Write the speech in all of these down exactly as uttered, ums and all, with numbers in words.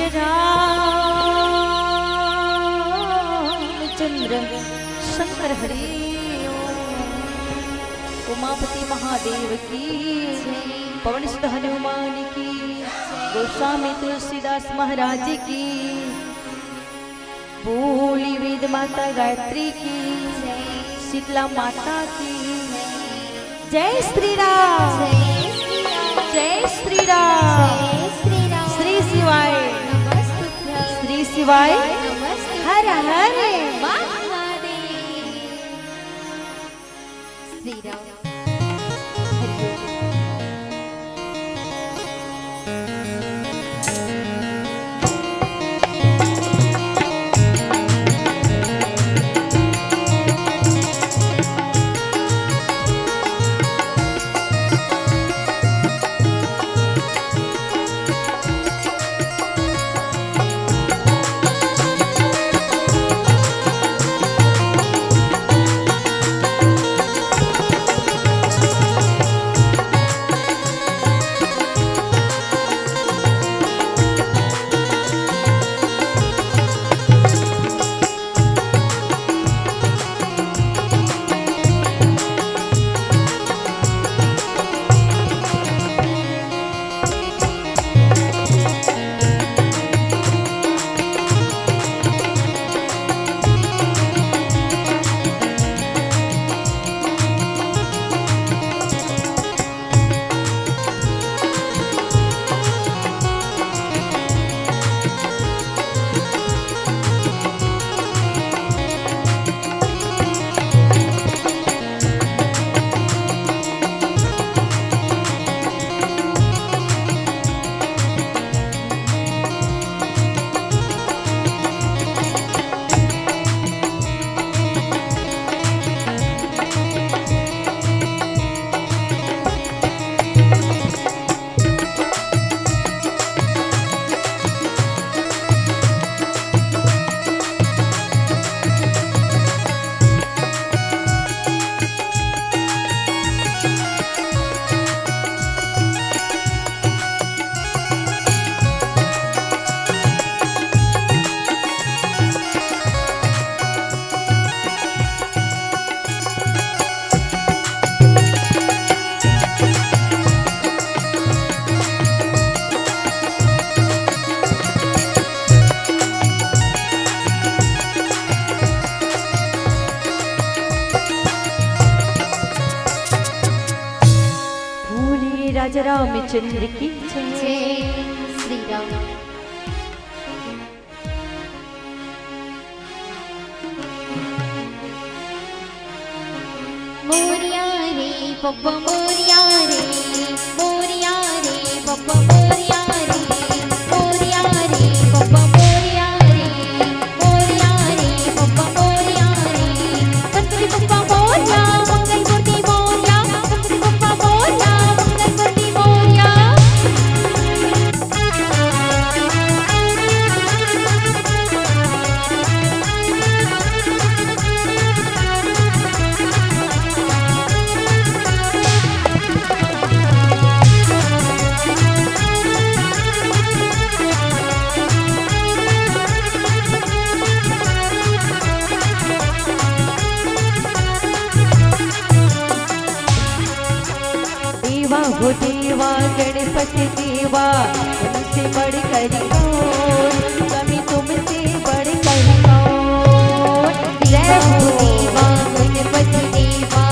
रामचंद्र शंकर हरि ओम। उमापति महादेव की, पवन सुत हनुमान की, गोस्वामी तुलसीदास महाराज की, बोली वेद माता गायत्री की, शीतला माता की। जय श्री राम। जय श्री राम। जय श्री राम। जय श्री राम। श्री शिवाय। नमस्तुभ्यं। श्री शिवाय। नमस्तुभ्यं। हर हर। महादेव। श्री राम। हरि ओम। बोले राजा रामचंद्र की जय। जय श्री राम। मोरिया रे पप्पा मोरिया रे, मोरिया रे पप्पा मोरिया रे, मोरिया रे पप्पा मोरिया रे, मोरिया रे पप्पा मोरिया रे। गणपति पप्पा मोरिया, मंगल मूर्ति मोरिया, गणपति पप्पा मोरिया, मंगल मूर्ति मोरिया। देवा हो देवा गणपति देवा, तुमसे बढ़कर कौन, स्वामी तुमसे बढ़कर कौन। देवा हो देवा गणपति देवा,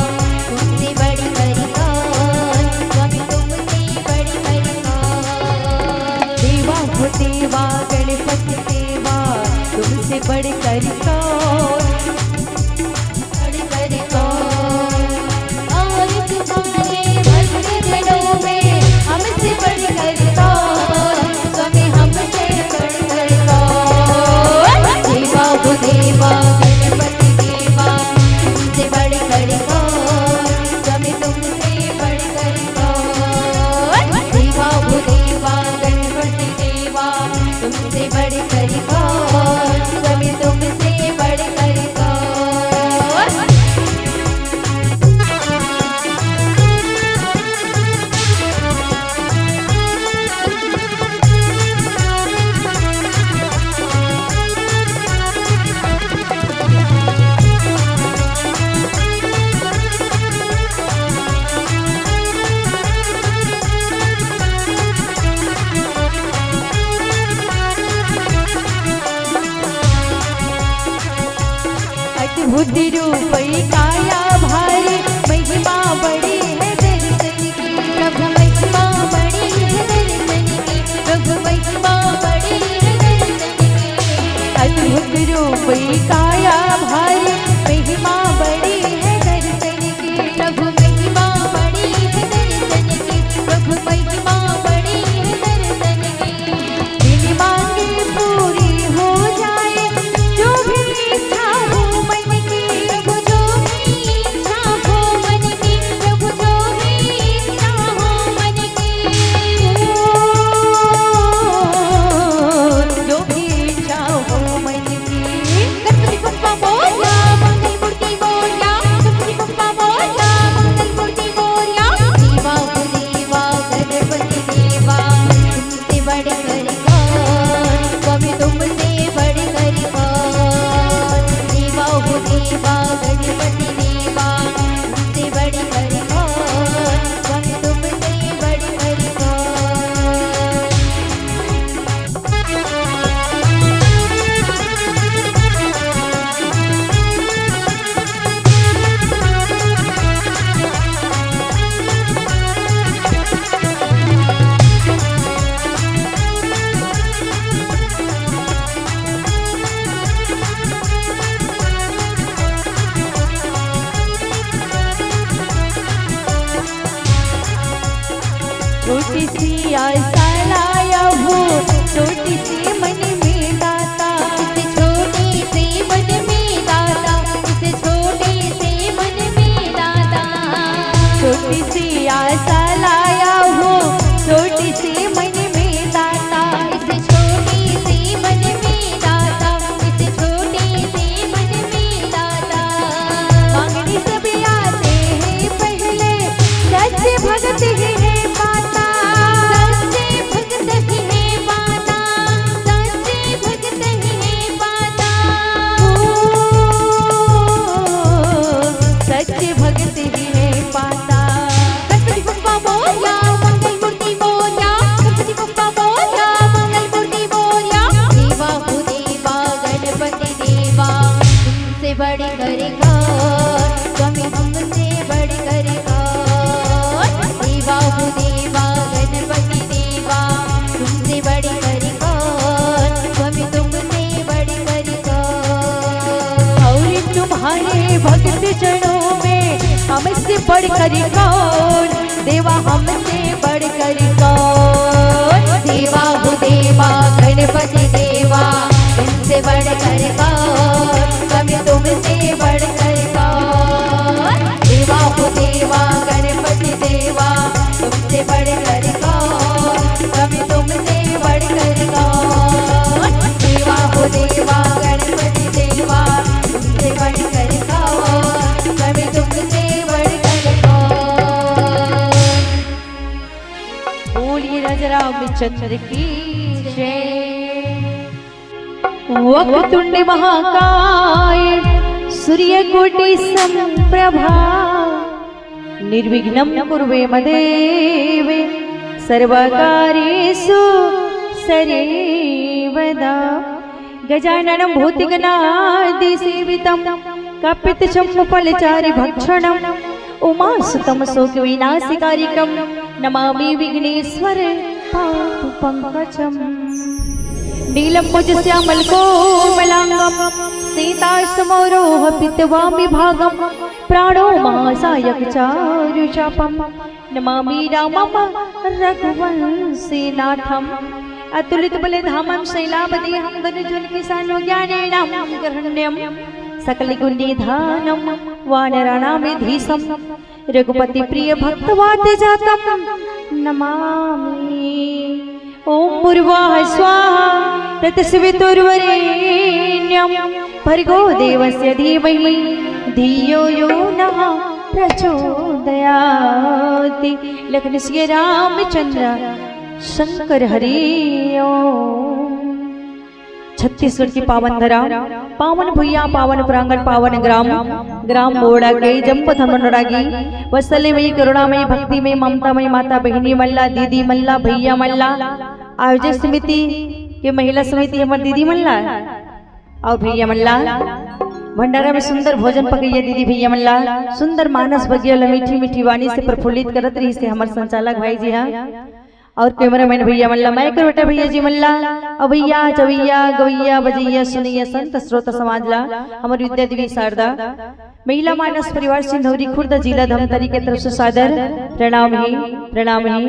तुमसे बढ़कर कौन, स्वामी तुमसे बढ़कर कौन। देवा हो देवा गणपति देवा, तुमसे बढ़कर कौन। बढ़कर कौन? और तुम्हारे भक्त जनों में हमसे बढ़कर कौन? स्वामी हमसे बढ़कर कौन? देवा हो देवा गणपति देवा, तुमसे बढ़कर कौन? स्वामी तुमसे बढ़कर कौन? देवा हो देवा गणपति देवा, तुमसे बढ़कर कौन? स्वामी तुमसे रूपई काया भारी, महिमा बड़ी है दर्शन की। प्रभु महिमा बड़ी है दर्शन की, प्रभु महिमा बड़ी है दर्शन की। अद्भुत रूपई काया भारी, महिमा बड़ी है दर्शन की। प्रभु महिमा बड़ी है दर्शन की, प्रभु महिमा बड़ी है दर्शन की। बिन मांगे पूरी हो जाए जो भी इच्छा हो मन की। प्रभु जो भी इच्छा हो मन की, प्रभु जो भी इच्छा हो मन की। ओ, जो भी इच्छा हो मन की। गणपति बप्पा मोरया, मंगल मूर्ति मोरया। गणपति बप्पा मोरया, मंगल मूर्ति मोरया। देवा हो देवा, गणपति देवा, तुमसे बढ़कर कौन, स्वामी तुमसे बढ़कर कौन। देवा हो देवा, गणपति देवा, तुमसे बढ़कर कौन, स्वामी तुमसे बढ़कर कौन। छोटी सी आशा लाया हूँ, छोटी सी मन में दाता। इस छोटे से मन में दाता, इस छोटे से मन में दाता। छोटी सी आशा लाया हूँ, छोटी सी मन में दाता। इस छोटे से मन में दाता, इस छोटे से मन में दाता। मांगने सब आते हैं पहले, सच्चे भगत ही है पाता। सच्चे भगत ही है पाता, सच्चे भगत ही है पाता। ओ, सच्चे भगत ही है पाता। गणपति बप्पा मोरया, मंगल मूर्ति मोरया। गणपति बप्पा मोरया, मंगल मूर्ति मोरया। देवा हो देवा, गणपति देवा, तुमसे बढ़कर कौन, स्वामी हमसे बढ़कर कौन। देवा हो देवा, गणपति देवा, तुमसे बढ़कर कौन, स्वामी तुमसे बढ़कर कौन। और तुम्हारे भक्त जनों में हमसे बढ़कर कौन, देवा हमसे बढ़कर कौन। देवा हो देवा, गणपति देवा, तुमसे बढ़कर कौन, स्वामी तुमसे बढ़कर कौन। देवा हो देवा, गणपति देवा, तुमसे बढ़कर कौन, स्वामी तुमसे बढ़कर कौन। देवा हो देवा, गणपति देवा, तुमसे बढ़कर कौन, स्वामी तुमसे बढ़कर कौन। बोलिए राजा रामचंद्र की जय। वक्रतुंड महाकाय सूर्यकोटि समप्रभा, निर्विघ्नं कुरु मे देव सर्वकार्येषु सर्वदा। गजाननं भूतगणादिसेवितं कपित्थजम्बूफलचारुभक्षणं उमासुतं शोकविनाशकारिकं नमामि विघ्नेश्वर पादपङ्कजम्। नीलम्बुजश्यामलकोमलाङ्गं श्वेतासमोरोह पीतवामि भागं प्राणो महासायक चारु चापं नमामि रामं रघुवंशीनाथम्। अतुलित बल धामं शैलावदेहं धनुजवल किशानोः ज्ञानेन गृहण्यं सकल गुण निधानं वानराणामेधीशं रघुपति प्रिय भक्तवात जातं नमामि। ओम भूर्भुवः स्वाहा तत्सवितुर्वरेण्यं भर्गो देवस्य धीमहि धियो यो नः प्रचोदयात्। लखन सिया रामचंद्र शंकर हरि ओम। छत्तीसगढ़ की पावन धरा, पावन भुइया, पावन प्रांगण, पावन ग्राम, ग्राम मोड़ा के जम्प धमनोड़ा की वत्सल्यमयी, करुणामयी, भक्तिमयी, ममतामयी माता बहिनी मन ला, दीदी मन ला, भैया मन ला, आयोजक समिति के महिला समिति हमर दीदी मन ला अउ भैया मन ला भंडारा में सुंदर भोजन पकइया दीदी भैया मन ला, सुंदर मानस बगिया ला मीठी मीठी वाणी से प्रफुल्लित करत रहिस हे हमर संचालक भाई जी हा, और कैमरामैन भैया मन ला, माइक्रोवेटर भैया जी मन ला, और भैया, चवैया, गवैया, बजैया, सुनैया, संत श्रोता समाज ला, हमर विद्या देवी शारदा महिला मानस परिवार सिंधौरी खुर्द जिला धमतरी के तरफ से सादर प्रणाम ही, प्रणाम ही,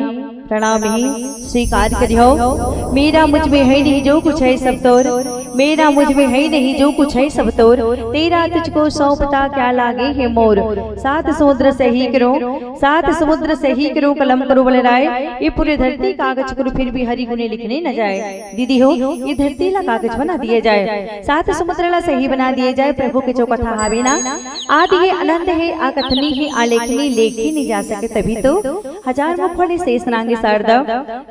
प्रणाम ही स्वीकार करिहो। मेरा मुझ में है नहीं जो कुछ है सब तोर, मेरा मुझ में है नहीं जो कुछ है सब तोर, तेरा तुझको सौंपता क्या लागे हे मोर। सात समुद्र सही करो, सात समुद्र सही करो, कलम करो बलराय, ये पूरी धरती कागज करो, फिर भी हरि गुने लिखने न जाए। दीदी हो, ये धरती ला कागज बना दिए जाए, सात समुद्र ला सही बना दिए जाए। प्रभु के जो कथा हावे ना, आदि हे, अनंत हे, अकथनी हे, अलेखनी, लेखी नहीं जा सके, तभी तो हजार मुख वाली शेष नांगे शारदा।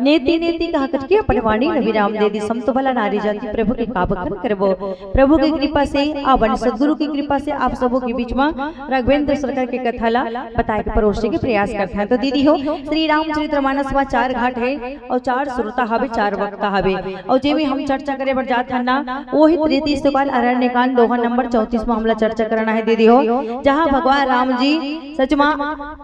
नेति नेति कहा करके अपन वाणी ल विराम दे दिस। हम तो भला नारी जाति प्रभु के का बखान करबो। प्रभु के कृपा से आवन, सदगुरु के कृपा से आप सबो के बीच में राघवेंद्र सरकार के कथा ला बताए के परोसे के प्रयास करथन। तो दीदी हो, श्री रामचरित्र मानस में चार घाट हे और चार श्रोता हवे, चार वक्ता हवे, और जेमे हम चर्चा करे बर जात हन ना, वही तृतीय श्लोकान अरण्यकांड दोहा नंबर चौंतीस में हमला चर्चा करना हे दीदी हो, जहाँ भगवान राम जी सच में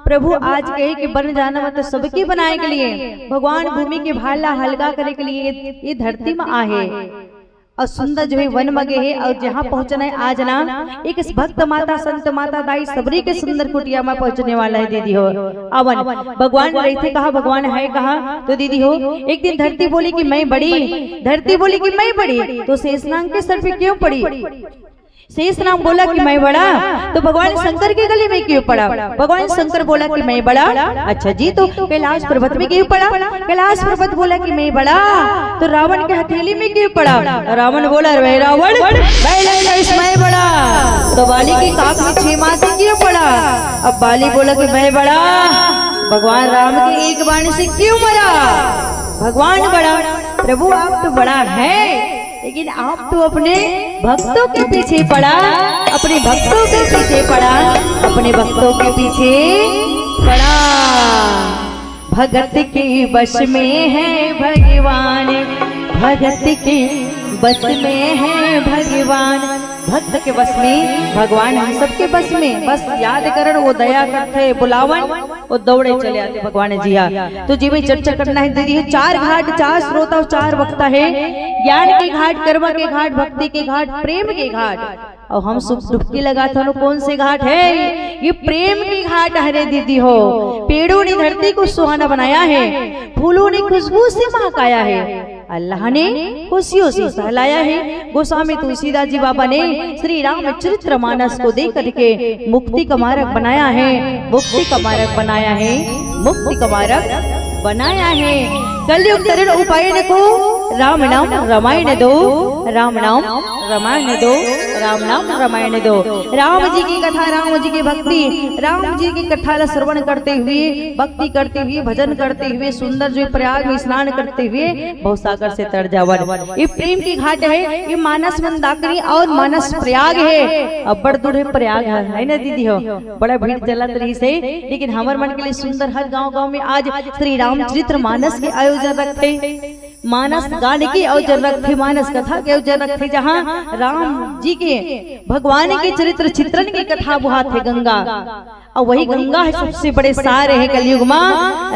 प्रभु आज कहे कि बन जाना, मतलब सबके बनाए के लिए, भगवान भूमि के भार ला हल्का करे के लिए ये, ये धरती में आहे। और सुंदर जो है वन में गए है और जहाँ पहुँचना है आज ना, एक इस भक्त माता, संत माता, दाई सबरी के सुंदर कुटिया में पहुँचने वाला है दीदी हो। अवन भगवान रहिथे कहाँ, भगवान है कहाँ? तो दीदी हो, एक दिन धरती बोली कि मैं बड़ी, धरती बोली कि मैं बड़ी, तो शेष नांग के सर पे क्यों पड़ी? शेष नांग बोला कि मैं बड़ा, तो भगवान शंकर के गले में क्यों पड़ा? भगवान शंकर बोला कि मैं बड़ा। अच्छा जी, तो कैलाश पर्वत में क्यों पड़ा? कैलाश पर्वत बोला कि मैं बड़ा, तो रावण के हथेली में क्यों पड़ा? रावण बोला, "रे रावण, पहले तो इसमें बड़ा, तो बाली के काख में छह माह से क्यों पड़ा?" अब बाली बोला कि मैं बड़ा, भगवान राम के एक बाण से क्यों मरा? भगवान बड़ा, प्रभु आप तो बड़ा है, लेकिन आप तो अपने भक्तों के पीछे पड़ा, अपने भक्तों के पीछे पड़ा, अपने भक्तों के पीछे पड़ा। भगत के वश में है भगवान, भगत के वश में है भगवान। भक्त के वश में भगवान, हम सबके वश में। बस याद करन, वो दया करथे, बुलावन, वो दौड़े चले आथे भगवान जी हा। तो जी में चर्चा करना है दीदी, चार घाट, चार श्रोता और चार वक्ता है। ज्ञान के घाट, कर्म के घाट, भक्ति के घाट, प्रेम के घाट। और हम सब डुबकी लगाथन, कौन से घाट है? ये प्रेम के घाट हरे दीदी हो। पेड़ों ने धरती को सुहाना बनाया है, फूलों ने खुशबू से महकाया है, अल्लाह ने खुशियों से सहलाया है। गोस्वामी तुलसीदास जी बाबा ने श्री रामचरित्र मानस को दे करके मुक्ति का मार्ग बनाया है, मुक्ति का मार्ग बनाया है, मुक्ति का मार्ग बनाया है। कलयुग तरण उपायन को राम नाम रामायण दो, राम नाम रामायण दो, राम नाम रामायण दो। राम जी की कथा, राम जी की भक्ति, राम जी की कथा ला श्रवण करते हुए, भक्ति करते हुए, भजन करते हुए, सुंदर जो प्रयाग में स्नान करते हुए भवसागर से तर जावन। ये प्रेम की घाट है, ये मानस मंदाकिनी और मानस प्रयाग है। अब्बड़ दूर है प्रयाग है, है ना दीदी हो? बड़ा भीड़ चलत रहिस हे, लेकिन हमर मन के लिए सुंदर, हर गांव-गांव में आज श्री रामचरित्र मानस के आयोजन रखथे, मानस गान के आयोजन रखथे, मानस कथा के आयोजन रखथे, जहां राम जी के, भगवान के चरित्र चित्रण के कथा बोहाथे गंगा। और वही गंगा है सबसे बड़े सार है कलयुग मा,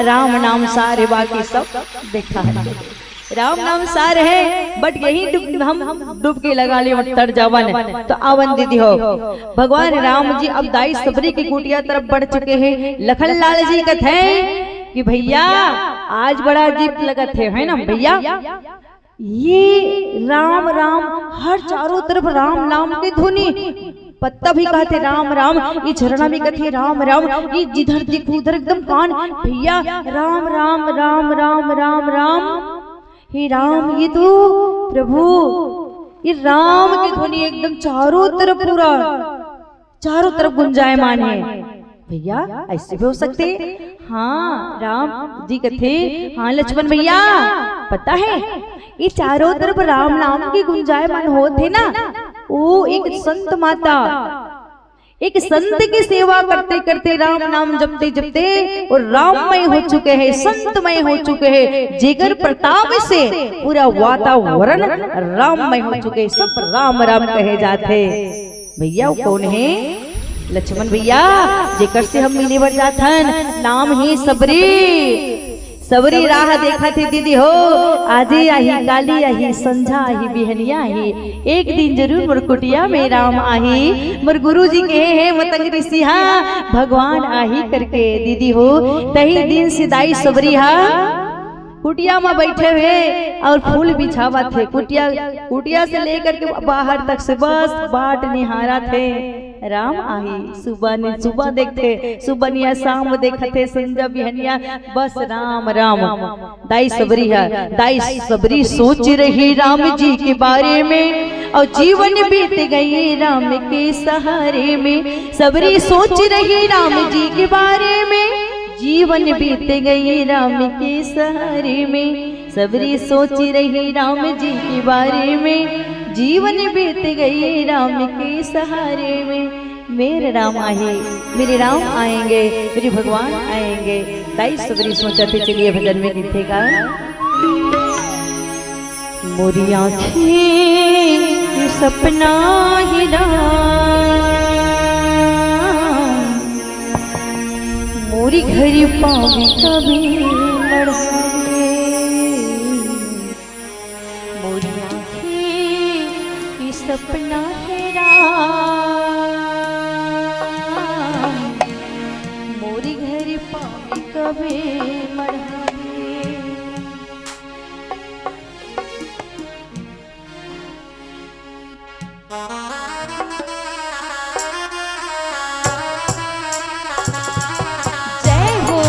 राम नाम सार है, बाकी सब बेकार है। राम नाम सार है, but यही डुब-, हम डुबकी लगा ले, तर जावन। तो आवन दीदी हो, भगवान राम जी अब दाई सबरी की कुटिया तरफ बढ़ चुके हैं। लखन लाल जी कथे कि भैया, आज बड़ा अजीब लगत है, है ना भैया? ये राम राम, हर चारों तरफ राम नाम की धुनी। पत्ता भी कहथे राम राम, ये झरना भी कहथे राम राम, ये जिधर देखो उधर एकदम कान, भैया, राम राम राम राम राम राम। हे राम, ये तो प्रभु, ये राम की ध्वनि एकदम चारों तरफ, पूरा चारों तरफ गुंजायमान है। भैया, ऐसे भी हो सकथे? हाँ, राम जी कथे, हाँ लक्ष्मण भैया, पता है, ये चारों तरफ राम नाम के गुंजायमान होत हे ना, वो एक संत माता, एक संत की सेवा करते करते, राम नाम जपते जपते वो राममय हो चुके हैं, संतमय हो चुके हैं, जेकर प्रताप से पूरा वातावरण राममय हो चुके हैं, सब राम राम कहे जाथे। भैया, वो कौन है? लक्ष्मण भैया, जेकर से हम मिले बर जात हन, नाम ही सबरी। सबरी राह देखत हे दीदी हो, आजे आही, काली आही, संझा आही, बिहनिया आही, एक दिन जरूर मोर कुटिया में राम आही। मोर गुरुजी कहे हे मतंग ऋषि हा, भगवान आही करके दीदी हो। तही दिन से दाई सबरी हा कुटिया म बैठे हुए और फूल बिछावत हे। कुटिया, कुटिया से लेकर के बाहर तक से बस बाट निहारत हे। राम आही, सुबह ने सुबह देखथे, सुबह निया शाम देखथे, संझा बिहनिया, बस राम राम। दाई सबरी हा, दाई सबरी सोच रही राम जी के बारे में, और जीवन बीत गई राम के सहारे में। सबरी सोच रही राम जी के बारे में, जीवन बीत गई राम के सहारे में। सबरी सोच रही राम जी के बारे में, जीवन बीत गई राम के सहारे में। मेरे राम आए, मेरे राम आएंगे, मेरे भगवान आएंगे। दाई सबरी सोचत हे, चलिए भजन में गीत हे का। मोरी आँखी सपना हे राम, मोरी घरी पावे कभी मढ़ावे। मोरी आँखी सपना हे राम, मोरी घरी पावे कभी मढ़ावे। जय हो।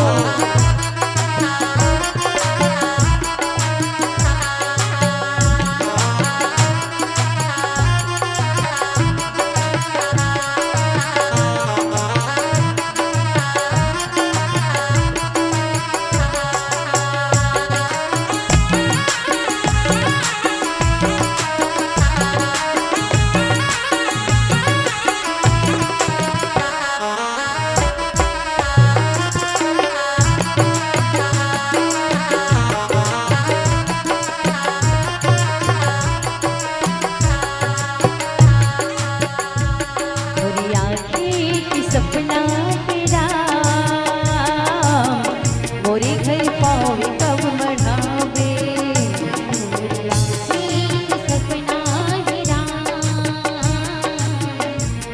मोरी आँखी के सपना हे राम, मोरे घर पाँव कब मढ़ावे। मोरी आँखी के सपना हे राम,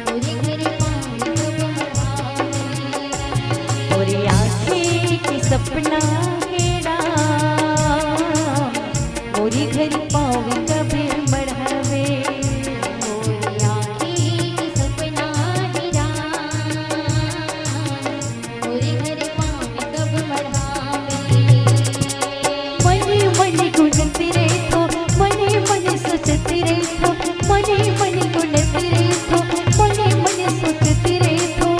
मोरे घर पाँव कब मढ़ावे। मोरी आँखी के सपना हे राम, मोरी घर पाँव कब मढ़ावे। मोरी आँखी के सपना हे राम, मोरे घर पाँव कब मढ़ावे। मने मने गुनत रहिथों, मने मने सोचत रहिथों, मने मने गुनत रहिथों, मने मने सोचत रहिथों,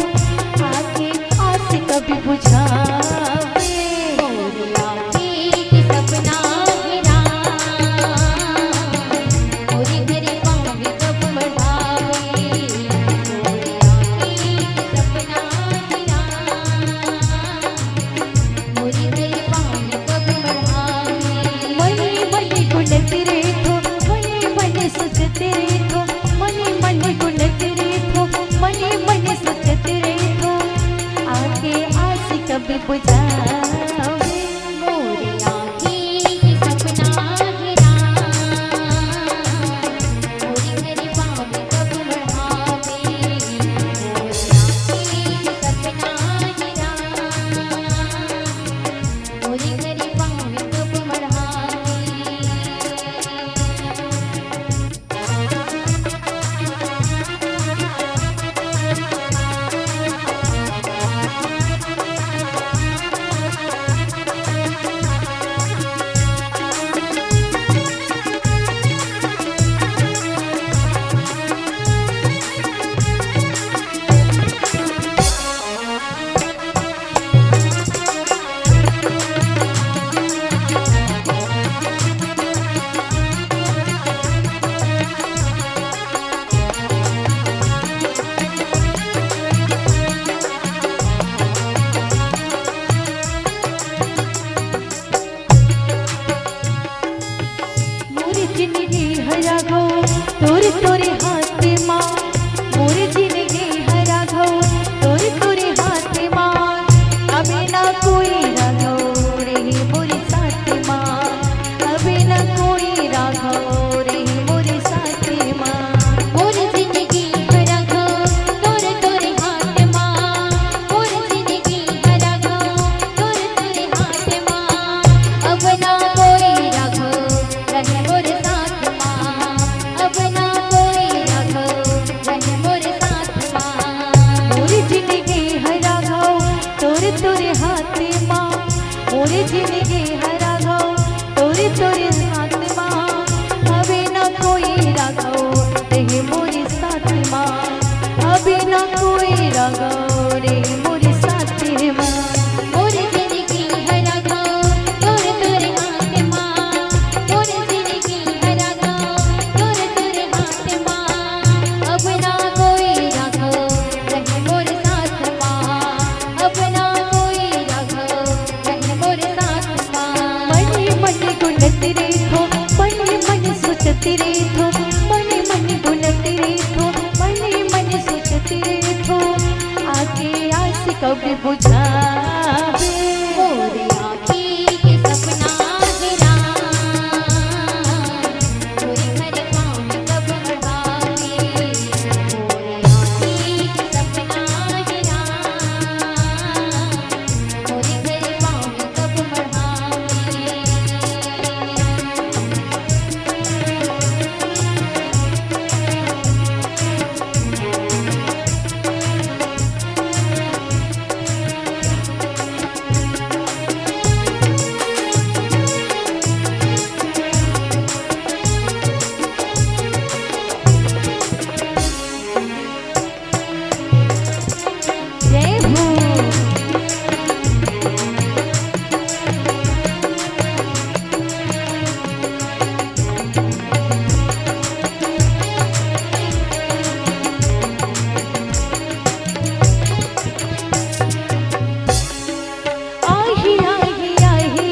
आके आस कब बुझावे। मोरी आँखी के सपना हे राम, मोरे घर पाँव कब मढ़ावे। मोरी आँखी के सपना हे राम, मोरे घर पाँव कब मढ़ावे। मने मने गुनत रहिथों, मने मने सोचत रहिथों, मने मने गुनत रहिथों, मने मने सोचत रहिथों, आके आस कब बुझावे। मोरी आँखी के सपना हे राम, मोरे घर पाँव कब मढ़ावे। मोरी आँखी के सपना हे राम, मोरे घर पाँव कब मढ़ावे। मोर जिनगी हया गो तोर तोरे हाथ मा, मोर रहिथों, मने मन गुनत रहिथों, मने मन सोचत रहिथों, आके आस कब बुझाबे। मोर आँखी के सपना हे राम, तोरे घर पाँव कब बढ़ाबे। मोर आँखी के सपना हे राम, तोरे घर पाँव कब बढ़ाबे। जय हो। आही, आही, आही,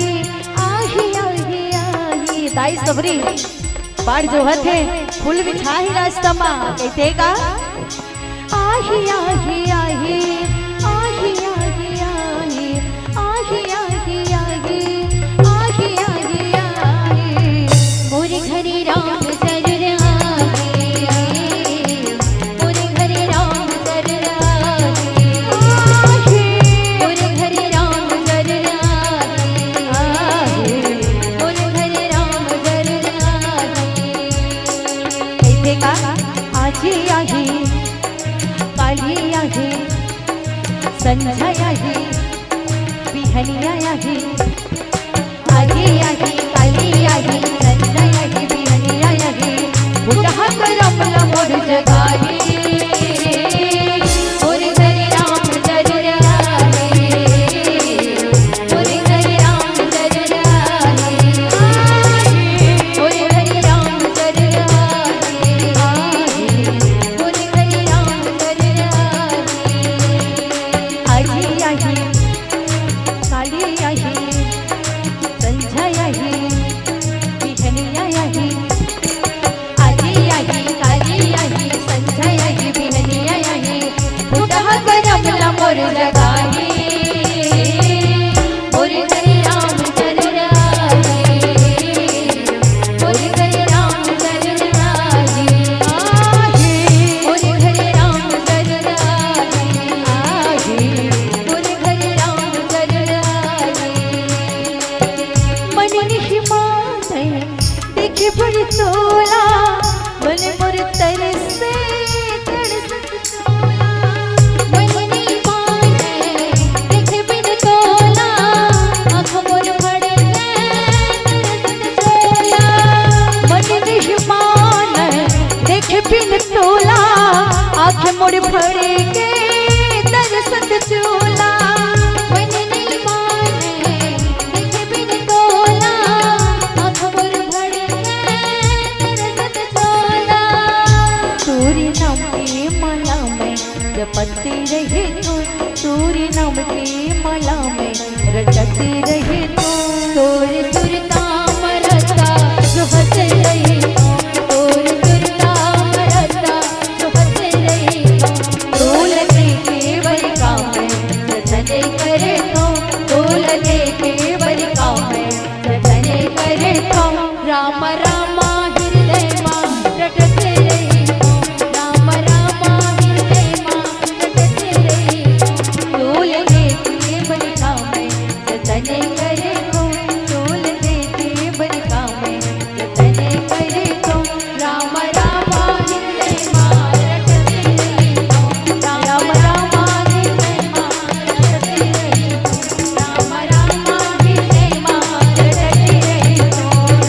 आही, आही, आही। दाई सबरी बाट जोहत हे, फूल बिछा हे रास्ता मा, कहिथे का? आही, आही, आही, आही, आही, आही, आही, आही, आही, आही, आही, आही, आही। मोर घरे राम जरूर आही, मोर घरे राम जरूर आही, मोर घरे राम जरूर आही, मोर घरे राम जरूर आही। कहिथे का? आजी आही, काली आही, संझा आही, बिहनिया आही। आजी आही, काली आही, संझा आही, बिहनिया आही। फुटहा करम ला मोर जगाही, मोर घरे राम जरूर आही। आजी आही, काली आही, संझा आही, बिहनिया आही, फुटहा करम ला मोर जगाही। मोर घरे राम जरूर आही, मोर घरे राम जरूर आही, मोर घरे राम जरूर आही, मोर घरे राम जरूर आही। मन नहीं माने देखे बर तोला, मन मोर तरसे, तरसत तोला। मन नहीं माने देखे बिन तोला, आँख मोर भड़के, तरसत तोला। मन नहीं माने देखे बिन तोला, आँख मोर भड़के, तरसत तोला। मन नहीं माने देखे बिन तोला, आँख मोर भड़के, तरसत तोला। तोरे नाम के माला मैं जपत रहिथों, तोरे नाम के माला मैं रटत रहिथों। तोर सुरता म रता जोहत रहिथों, तोर सुरता म रता जोहत रहिथों। तोला देखे बर का मैं जतन करथों, तोला देखे बर का मैं जतन करथों। राम राम हृदय मा रटत रहिथों, राम राम हृदय मा रटत रहिथों। तोला देखे बर का मैं जतन करथों, तोला देखे बर का मैं जतन करथों। राम राम हृदय मा रटत रहिथों, राम राम हृदय मा रटत रहिथों।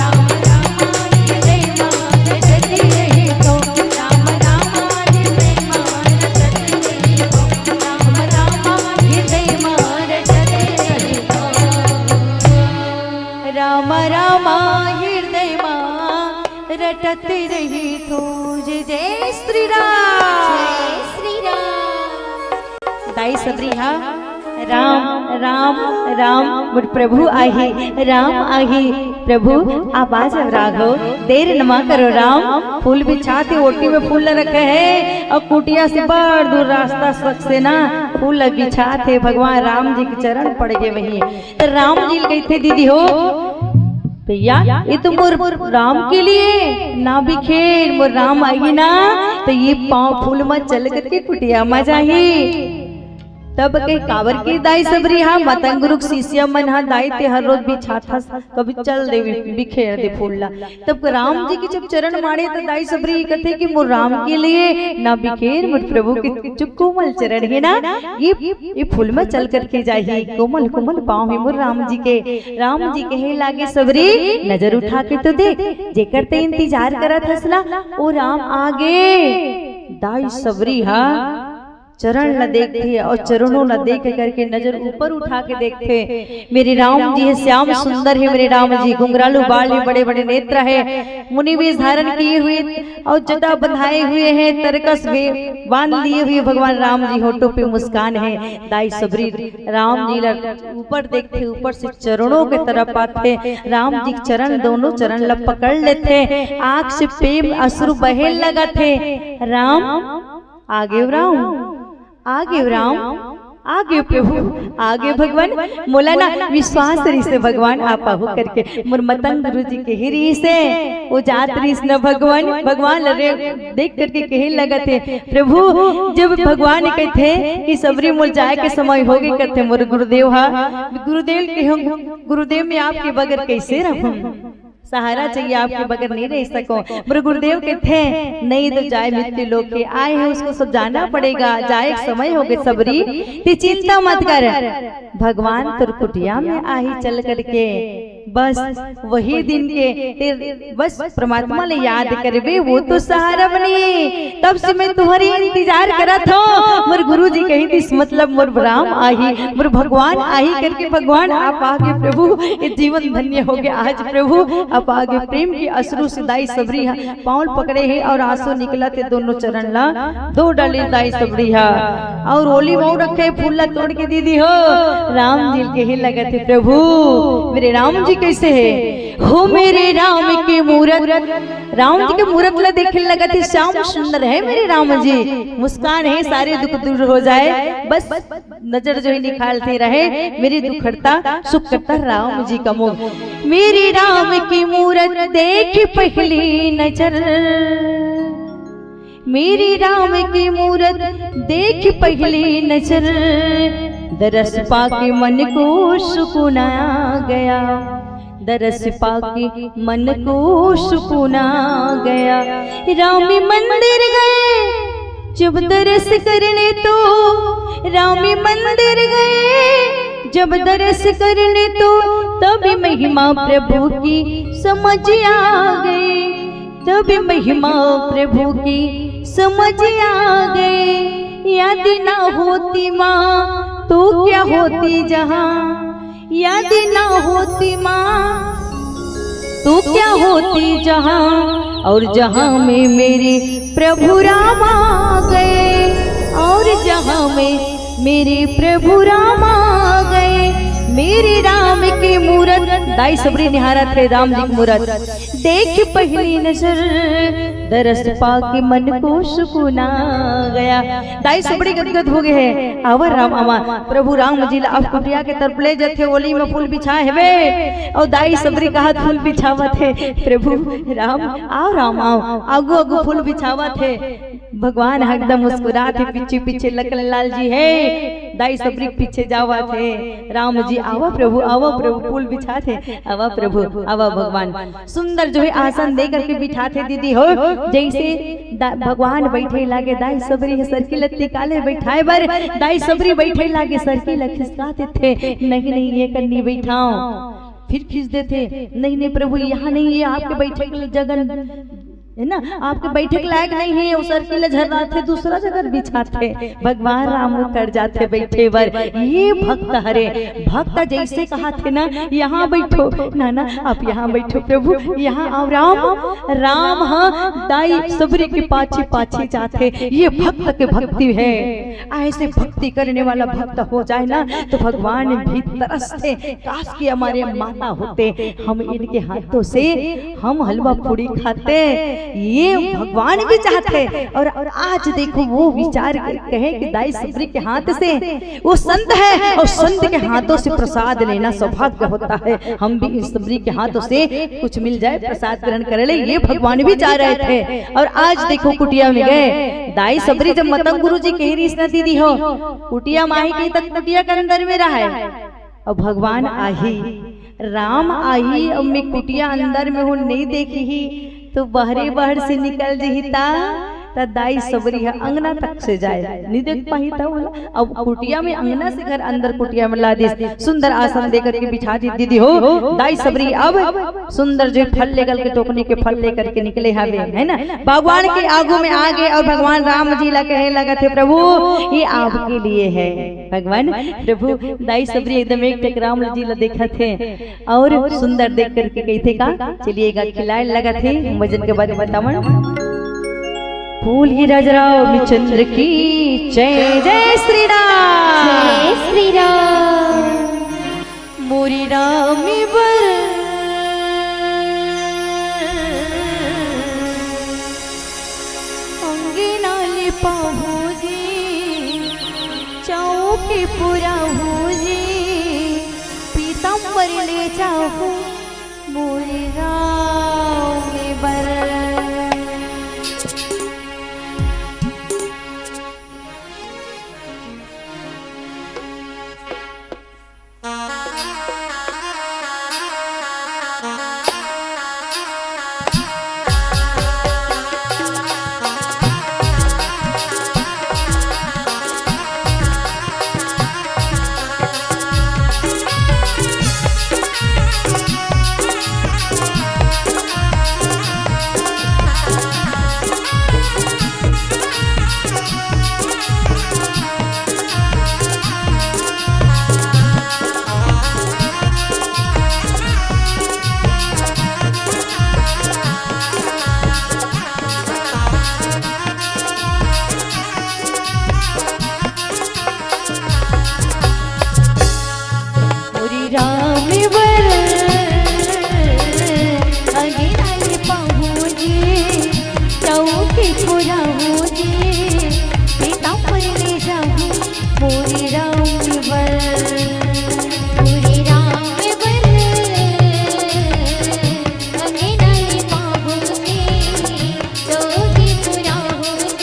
राम राम हृदय मा रटत रहिथों। जय जय श्री राम। जय श्री राम। दाई सबरी हा राम राम राम मोर प्रभु आही, राम आही। प्रभु आप आ जाओ राघव, देर न मा करो राम। फूल बिछाथे, ओटी में फूल ल रखे हे अउ कुटिया से बड़ दूर रास्ता सक से ना फूल ल बिछाथे। भगवान राम जी के चरण पड़ गे वही। त राम जी ल कहिथे, दीदी हो भैया, ये तो मोर राम के लिए ना बिखेर, मोर राम आही ना त ये पाँव फूल म चल करके कुटिया म जाही। तब कहे, काबर के दाई सबरी हा, मतंग रूख शिष्या मन हा, दाई ते हर रोज बिछाथस, कभी चल दे बि-, बिखेर दे फूल ला। तब राम जी के जब चरण माड़े त दाई सबरी कथे कि मोर राम के लिए ना बिखेर, मोर प्रभु के जो कोमल चरण हे ना, ये, ये फूल म चल करके जाही। कोमल कोमल पाँव हे मोर राम जी के। राम जी कहे लागे, सबरी नजर उठा के तो देख, जेकर ते इंतजार करत हस ना, ओ राम आगे। दाई सबरी हा चरण ला देखथे अउ चरणों ला देख करके नजर ऊपर उठा के देखथे। मेरे राम जी हे, श्याम सुंदर हे मेरे राम जी, घुंघरालू बाल हे, बड़े बड़े नेत्र हे, मुनि वेश धारण किए हुए अउ जटा बंधाए हुए हे, तरकस भी बांध लिए हुए भगवान राम जी, होठों पे मुस्कान हे। दाई सबरी राम जी ला ऊपर देखथे, ऊपर से चरणों के तरफ आथे। राम जी के चरण, दोनों चरण ला पकड़ लेथे, आँख से प्रेम अश्रु बहे लगथे। राम आगे राम, आगे राम, आगे प्रभु, आगे भगवान। मोला ना विश्वास रहिसे भगवान आप आहू करके। मोर मतंग गुरु जी के ही रहिसे, ओ जात रहिस न भगवान। भगवान ल रे देख करके कहे लगत हे, प्रभु, जब भगवान कहथे कि सबरी मोर जाए के समय हो गे, कहथे मोर गुरुदेव हा, गुरुदेव के हम, गुरुदेव में आपके बगैर कैसे रहूं? सहारा चाहिए, आपके बगैर नहीं रह सको। मोर गुरुदेव कहथे, नहीं तो जाए मृत्यु लोक के, आए हैं उसको सब जाना पड़ेगा, जाए के समय हो गे सबरी, ते चिंता मत कर, भगवान तोर कुटिया में आही चल करके। बस वही दिन के ते बस परमात्मा ले याद करबे, वो तो सहारा बनी। तब से मैं तुम्हारी इंतजार करत हो। मोर गुरु जी कही दिस, मतलब मोर राम आही, मोर भगवान आही करके। भगवान आप आगे प्रभु, ये जीवन धन्य हो गया आज प्रभु। आप आगे प्रेम की अश्रु से दाई सबरी हा पाँव पकड़े हे अउ आंसू निकलत हे दोनों चरण ला धो डाले दाई सबरी हा। अउ ओली मऊ रखे फूल ला तोड़ के दीदी हो। राम जी के ही लगत हे, प्रभु मेरे राम जी कैसे हे? हो मेरे राम के मूरत, राम जी के मूरत ला देखे लगत हे, श्याम सुंदर हे मेरे राम जी, मुस्कान हे, सारे दुख दूर हो जाए, बस नजर जो है निकालते रहे, मेरी दुख हरता सुख करता राम जी का मुख। मेरे राम की मूरत देख पहली नजर, मेरे राम की मूरत देख पहली नजर, दरस पाके मन को सुकून आ गया, दरस पाके मन को सुकून आ गया। राम मंदिर गए जब दरस करने तो, राम मंदिर गए जब दरस करने तो, तब महिमा प्रभु की समझ आ गई, तब महिमा प्रभु की समझ आ गई। यदि ना होती माँ तो क्या होती जहाँ, यदि ना होती माँ तो क्या होती जहाँ, और जहाँ में मेरे प्रभु राम आ गए, और जहाँ में मेरे प्रभु राम आ गए। मेरे राम की मूरत, दाई सबरी निहारत हे राम जी की मूरत, देख पहली नजर दरस पाके मन को सुकून आ गया। दाई सबरी गदगद हो गए हे। आवा राम आवा, प्रभु राम जी ला अब कुटिया के तरफ ले जाथे, ओली में फूल बिछा हेवे। अउ दाई सबरी कहत फूल बिछावत हे, प्रभु राम आओ, राम आओ, आगू आगू फूल बिछावत हे। भगवान एकदम मुस्कुरात हे, पीछे पीछे लखन लाल जी हे, दाई सबरी पीछे जावत हे। राम जी आवा प्रभु, आवा प्रभु, फूल बिछात हे, आवा प्रभु, आवा भगवान। सुंदर जो है आसन दे करके बिठात हे दीदी हो, जैसे दा-, भगवान बैठे लागे, दाई सबरी ह सरकी लत्ती काले बैठाए बर, दाई सबरी बैठे लागे सरकी ल खिसकात हे, नहीं नहीं ये कन्नी बैठाओ, फिर खींच देथे, नहीं नहीं प्रभु यहाँ नहीं, ये आपके बैठे के लिए जगह हे ना, आपके बैठे के लायक नहीं हे, ओ सरकी ल झर्राथे, दूसरा जगह बिछाथे। भगवान राम वो कर जाथे बैठे बर। ये भक्त हरे, भक्त जैसे कहाथे ना, "यहाँ बैठो, ना, ना, आप यहाँ बैठो प्रभु, यहाँ आओ राम।" राम ह दाई सबरी के पाछे पाछे जाथे। ये भक्त के भक्ति हे। ऐसे भक्ति करने वाला भक्त हो जाए ना, तो भगवान भी तरसथे। काश कि हमारे माता होते, हम इनके हाथों से हम हलवा पूड़ी खाते। ये भगवान भी चाहते। और, और आज देखो, वो विचार कहे कि दाई सबरी के हाथ से, वो संत है और संत के हाथों से प्रसाद लेना सौभाग्य होता है। हम भी इन सबरी के हाथों से कुछ मिल जाए, प्रसाद ग्रहण कर ले, ये भगवान भी चाह रहे थे। और आज देखो, कुटिया में गए, दाई सबरी जब मतंग गुरु जी कह रही इस ना दीदी हो, कुटिया माही की तक कुटिया के अंदर में रहा है। अउ भगवान आही, राम आही, अउ मैं कुटिया अंदर में हूँ, नहीं देखी ही, तो बहरे बहर से निकल जही ता, त दाई सबरी ह अंगना तक से जाए, नहीं देख पाही ता बोला। अब कुटिया में, अंगना से घर अंदर कुटिया में ला दिस, सुंदर आसन दे करके बिठा दी दीदी हो। दाई सबरी अब सुंदर जो फल लेकर के, टोकनी के फल लेकर के निकले हवे, है ना, भगवान के आगू में आ गए और भगवान राम जी ला कहे लगत हे, "प्रभु, ये आपके लिए है।" भगवान, प्रभु, दाई सबरी एकदम एक टक राम जी ला देखत हे और सुंदर देख करके कहिथे का, "चलिएगा, खिलाए लगत हे, भजन के बाद बतावन।" बोलिए राजा रामचंद्र की जय, जय श्री राम। जय श्री राम। मोरी राम बर अंगना ले पाहू जी, चौकी पुराहू जी, पीताम्बर ले जाहू मोरी राम बर। मोरी राम बर अंगना ले पाहू जी, चौकी पुराहू जी, पीताम्बर ले जाहू मोरी राम बर। मोरी राम बर अंगना ले पाहू जी, चौकी पुराहू जी,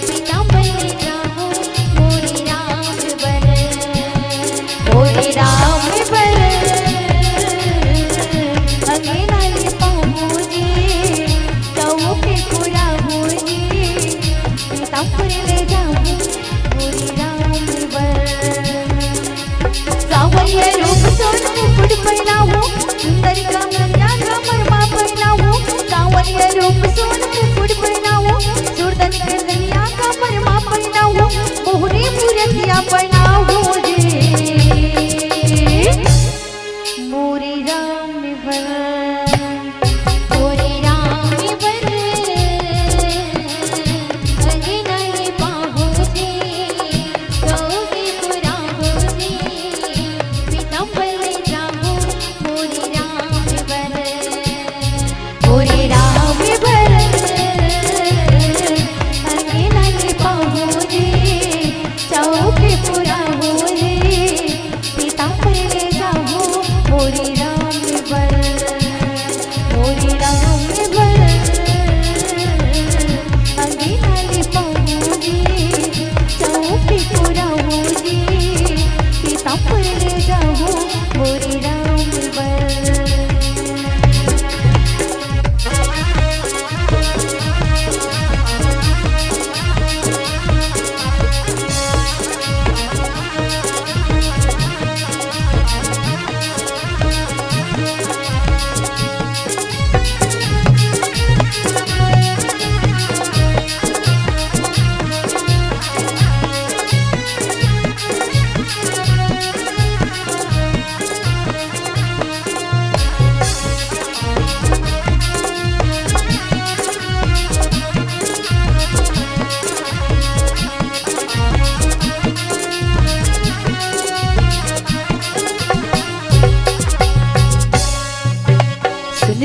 पीताम्बर ले जाहू मोरी राम बर। मोरी राम बर अंगना ले पाहू जी, चौकी पुराहू जी, पीताम्बर ले जाहू मोरी राम बर। सावरिया रूप सोन मुकुट पहनावो, सुंदर कंगनिया कमर मा पहनावो। सावरिया रूप सोन मुकुट पहनावो, सुंदर कंगनिया कमर मा पहनावो। मोहरी मूरतिया बनावो रे, मोरी राम बर। मोरी राम बर अंगना ले पाहू जी, चौकी पुराहू जी, पीताम्बर ले जाहू मोरी राम बर। मोरी राम बर अंगना ले पाहू जी, चौकी पुराहू जी, पीताम्बर ले जाहू मोरी राम बर।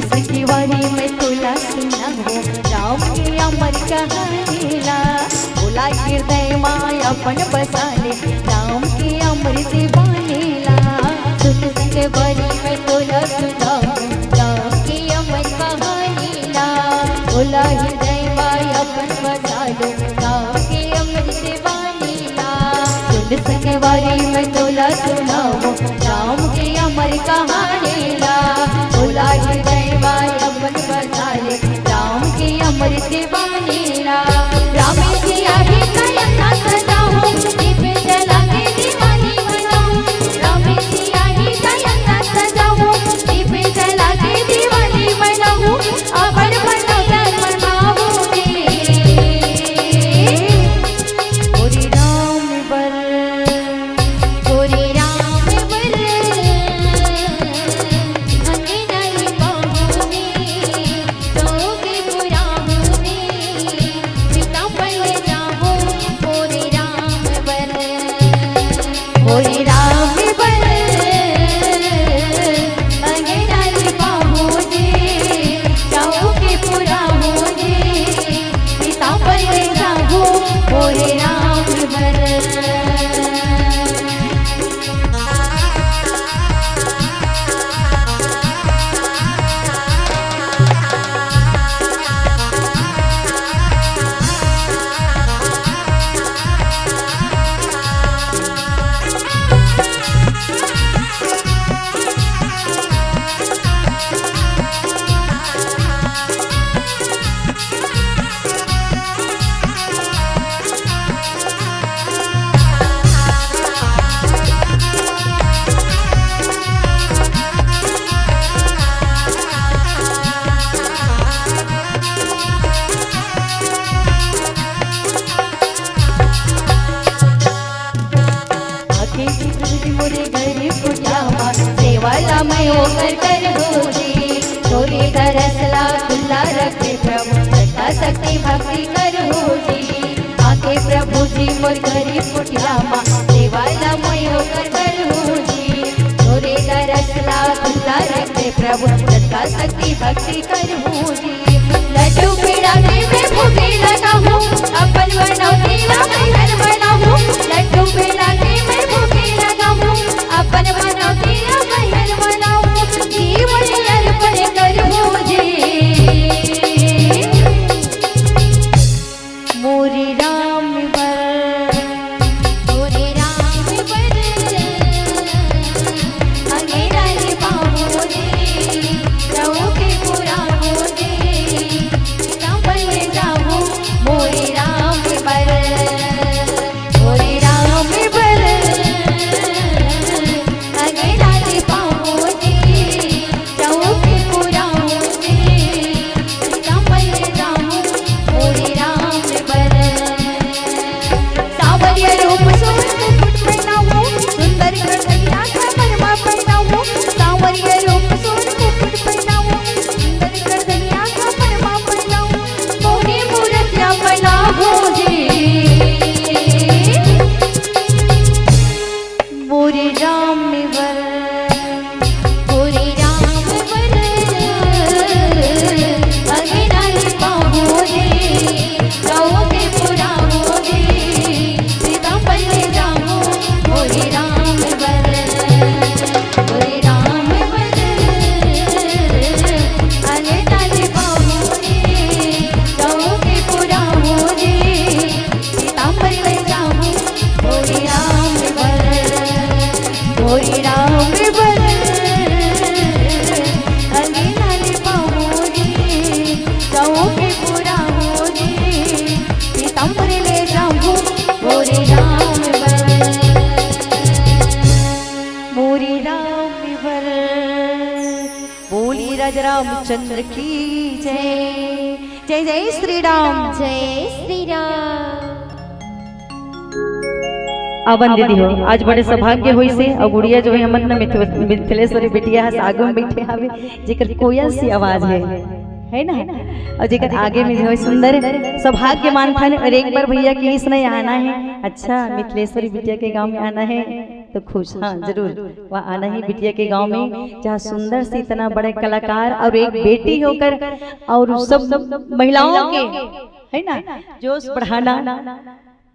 संगवारी मैं तोला सुनाहूँ राम के अमर कहानी ला। ओला हृदय मा अपन बसा ले, राम के अमृत बानी ला। सुन संगवारी मैं तोला सुनाहूँ राम के अमर कहानी ला। ओला हृदय मा अपन बसा ले, राम के अमृत बानी ला। सुन संगवारी मैं तोला सुनाहूँ राम के अमर कहानी ला। ओला हृदय मा अपन बसा ले, राम के अमृत बानी ला। राम जी आही कायम ना सजाहूँ, दीप जला के दिवाली मनाहूँ। राम जी आही कायम ना सजाहूँ, दीप जला के दिवाली मनाहूँ। अपन मनौती मनाहूँ जी। मोरे राम बर, मोरे राम बर, अंगना लिपाहूँ जी, चौक पुराहूँ जी, सीता पल जाहूँ मोरे राम बर। मोरे राम बर, अंगना लिपाहूँ जी, चौक पुराहूँ जी, सीता पल जाहूँ मोरे राम बर। आके जी मोरे घर कुटिया मा, सेवा ला मैं ओकर करहूँ जी। तोरे दरस ला खुला रखे प्रभु, श्रद्धा शक्ति भक्ति करहूँ जी। आके प्रभु जी मोर घर कुटिया मा, सेवा ला मैं ओकर करहूँ जी। तोरे दरस ला खुला रखे प्रभु, श्रद्धा शक्ति भक्ति करहूँ जी। लड्डू पेड़ा के मैं भोगे लगाहूँ, अपन मनौती ला मैहर बनाहूँ। लड्डू पेड़ा के मैं भोगे लगाहूँ, अपन मनौती ला मैहर बनाहूँ। घीव अर्पण करहूँ जी। मोरे राम बर, मोरे राम बर, अंगना लिपाहूँ जी, चौक पुराहूँ जी, सीता पल जाहूँ मोरे राम बर, मोरे राम बर, अंगना लिपाहूँ जी, चौक पुराहूँ जी, सीता पल जाहूँ मोरे राम बर। सांवरिया रूप सोन मुकुट पहनाहूँ, सुंदर कर धनिया कमर मा पहनाहूँ। सांवरिया रूप सोन मुकुट पहनाहूँ, सुंदर कर धनिया कमर मा पहनाहूँ। मोहे मूरतिया बनाहूँ जी। मोरे राम बर, मोरे राम बर, अंगना लिपाहूँ जी, चौक पुराहूँ जी, सीता पल जाहूँ मोरे राम बर, मोरे राम बर, अंगना लिपाहूँ जी, चौक पुराहूँ जी, सीता पल जाहूँ मोरे राम बर, मोरे राम बर, अंगना लिपाहूँ जी, चौक पुराहूँ जी, सीता पल जाहूँ मोरे राम बर, मोरे राम बर। बोली राजा रामचंद्र की जय। जय जय श्री राम। जय श्री राम। अवन दीदी हो, आज बड़े सौभाग्य होइसे, अउ गुड़िया जो हे हमर न मिथ-, मिथिलेश्वरी बिटिया हे, आगू में बइठे हवे, जेकर कोयल सी आवाज हे, हे ना? अउ जेकर आगे में जो हे सुंदर सौभाग्य मानथन, अउ एक बार भैया के इसने आना हे। अच्छा, मिथिलेश्वरी बिटिया के गांव में आना हे। तो खुश, हाँ, जरूर। वहाँ आना ही बिटिया के गांव में, जहाँ सुंदर से इतना बड़े कलाकार और एक बेटी होकर और सब महिलाओं के, है ना, जोश बढ़ाना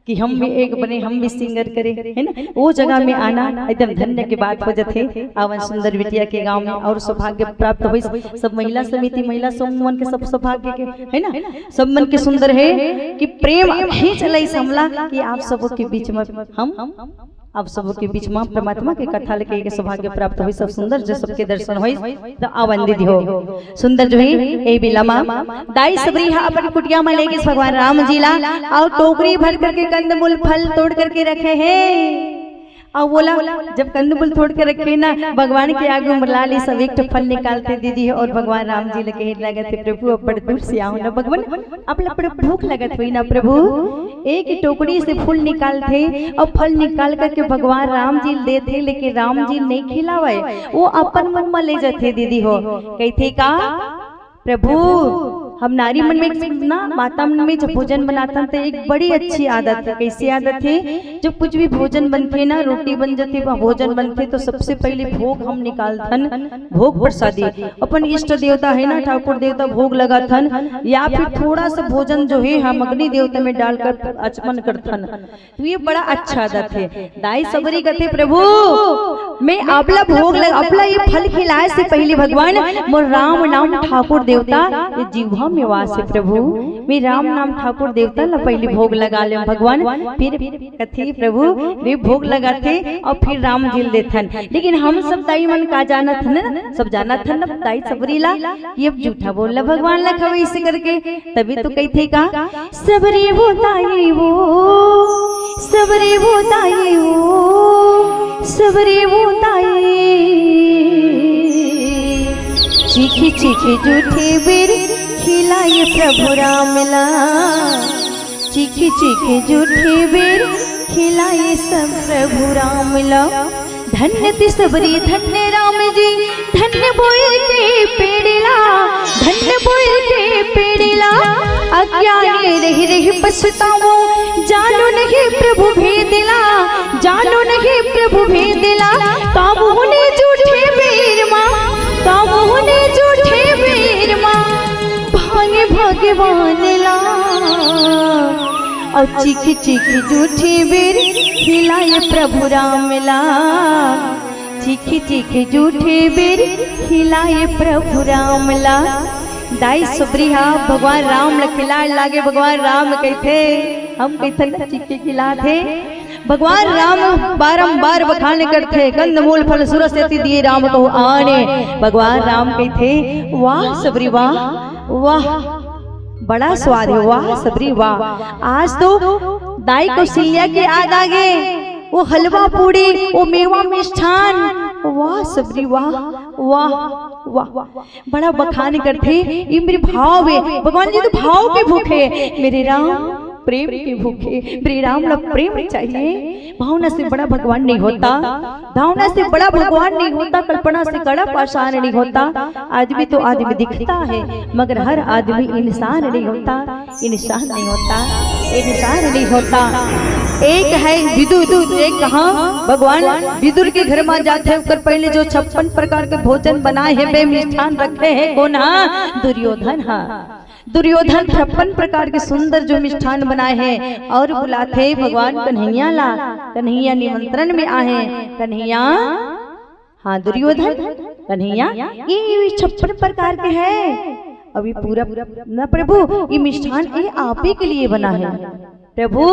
कि हम भी एक बने, हम भी सिंगर करें, है ना। वो जगह में आना एकदम धन्य के बात हो जाथे। आवन सुंदर बिटिया के गांव में और सौभाग्य प्राप्त होइस। सब महिला समिति, महिला समूह मन के सब सौभाग्य के, है ना, सब मन के सुंदर है कि प्रेम खींच लइस हमला कि आप सबो के बीच में हम, आप सबो के बीच में परमात्मा के कथा लेके के सौभाग्य प्राप्त होइस। सब सुंदर जो सबके दर्शन होइस। तो आवन दीदी हो, सुंदर जो है ए बिलमा दाई सबरी हा अपन कुटिया में लेगिस भगवान राम जी ला, और टोकरी भर करके कंदमूल फल तोड़ करके रखे हैं। और बोला, जब कंदमूल तोड़ के रखे ना, भगवान के आगू में लाली सब एक ठो फल निकालथे दीदी, और भगवान राम जी लगे लगथे, प्रभु अब बड़ दूर से आव ना भगवान, अब ला बड़ भूख लगत होही ना प्रभु। एक ही टोकरी से फूल निकालथे और फल निकाल करके भगवान राम जी ल देथे, लेकिन राम जी नहीं खिलावे, वो अपन मन में ले जाथे दीदी हो। कहिथे का, प्रभु, हम नारी मन में एक ना, माता मन में जब भोजन बनाथन तो एक बड़ी अच्छी आदत है। कैसी आदत है? जब कुछ भी भोजन बनथे ना, रोटी बन जाथे, भोजन बनथे, तो सबसे पहले भोग हम निकालथन, भोग प्रसादी अपन इष्ट देवता है ना, ठाकुर देवता भोग लगाथन, या फिर थोड़ा सा भोजन जो है हम अग्नि देवता में डालकर अर्पण करथन। तो ये बड़ा अच्छा आदत है। दाई सबरी कथे, प्रभु, मैं आपला भोग लग, आपला ये फल खिलाए से पहले भगवान, मोर राम नाम ठाकुर देवता ये जीवा में वास है प्रभु, मैं राम नाम ठाकुर देवता ला पहले भोग लगा ले भगवान। फिर कथे प्रभु, वे भोग लगाथे और फिर राम जी ल देथन। लेकिन हम सब दाई मन का जानत हन ना, सब जानत हन ना दाई सबरी ला, ये अब झूठा बोल ला भगवान ला खवे इसे करके, तभी तो कहिथे का, सबरी वो ताई वो, सबरी वो ताई वो, सबरी वो ताई। चीखी चीखी जूठे बेर खिलाए प्रभु राम ला, चीखी चीखी जूठे बेर खिलाए सब प्रभु राम ला। धन्य ती सबरी धन्य राम जी, धन्य बोए के पेड़ला, धन्य बोए के पेड़ला। अज्ञानी रही रही पछतावो, जानो नहीं प्रभु भेदला, जानो नहीं प्रभु भेदला। कामोने जूठे बेर मा, कामोने जूठे बेर मा, भांगे भगवान ला। और चीखी चीखी जूठे बेर खिलाए प्रभु राम ला, चीखी चीखी जूठे बेर खिलाए प्रभु राम ला। दाई सुबरी हा भगवान राम ला खिलाए लागे, भगवान राम कहिथे, हम कहिथन चीखी खिलाथे। भगवान राम बारंबार बखान करथे, कंदमूल फल सुरस यति दिए राम कहु आने। भगवान राम कहिथे, वाह सबरी वाह, वाह, बड़ा स्वाद है, वाह सबरी वाह। आज तो दाई कौशल्या के याद आ गे, वो हलवा पूड़ी, वो मेवा मिष्ठान, वाह सबरी वाह, वाह, वाह। बड़ा बखान करथे, ये मेरे भाव है। भगवान जी तो भाव के भूखे, मेरे राम प्रेम के भूखे। मेरे राम ला प्रेम चाहिए, भावना से बड़ा भगवान नहीं होता, भावना से बड़ा भगवान नहीं होता, कल्पना से कड़ा पाषाण नहीं होता। आदमी तो आदमी दिखता है, मगर हर आदमी इंसान नहीं होता, इंसान नहीं होता, इंसान नहीं होता। एक है विदुर, एक कहाँ भगवान विदुर के घर में जाथे, ओकर पहले जो छप्पन प्रकार के भोजन बनाए हैं, बे मिष्ठान रखे हैं, कौन हा? दुर्योधन हा। दुर्योधन छप्पन प्रकार के सुंदर जो मिष्ठान बनाए हैं और बुलाथे भगवान कन्हैया ला, कन्हैया निमंत्रण में आहे, कन्हैया, हाँ दुर्योधन, कन्हैया, ये, ये छप्पन प्रकार के है। अभी पूरा ना प्रभु, ये मिष्ठान ये आप ही के लिए बना है। प्रभु,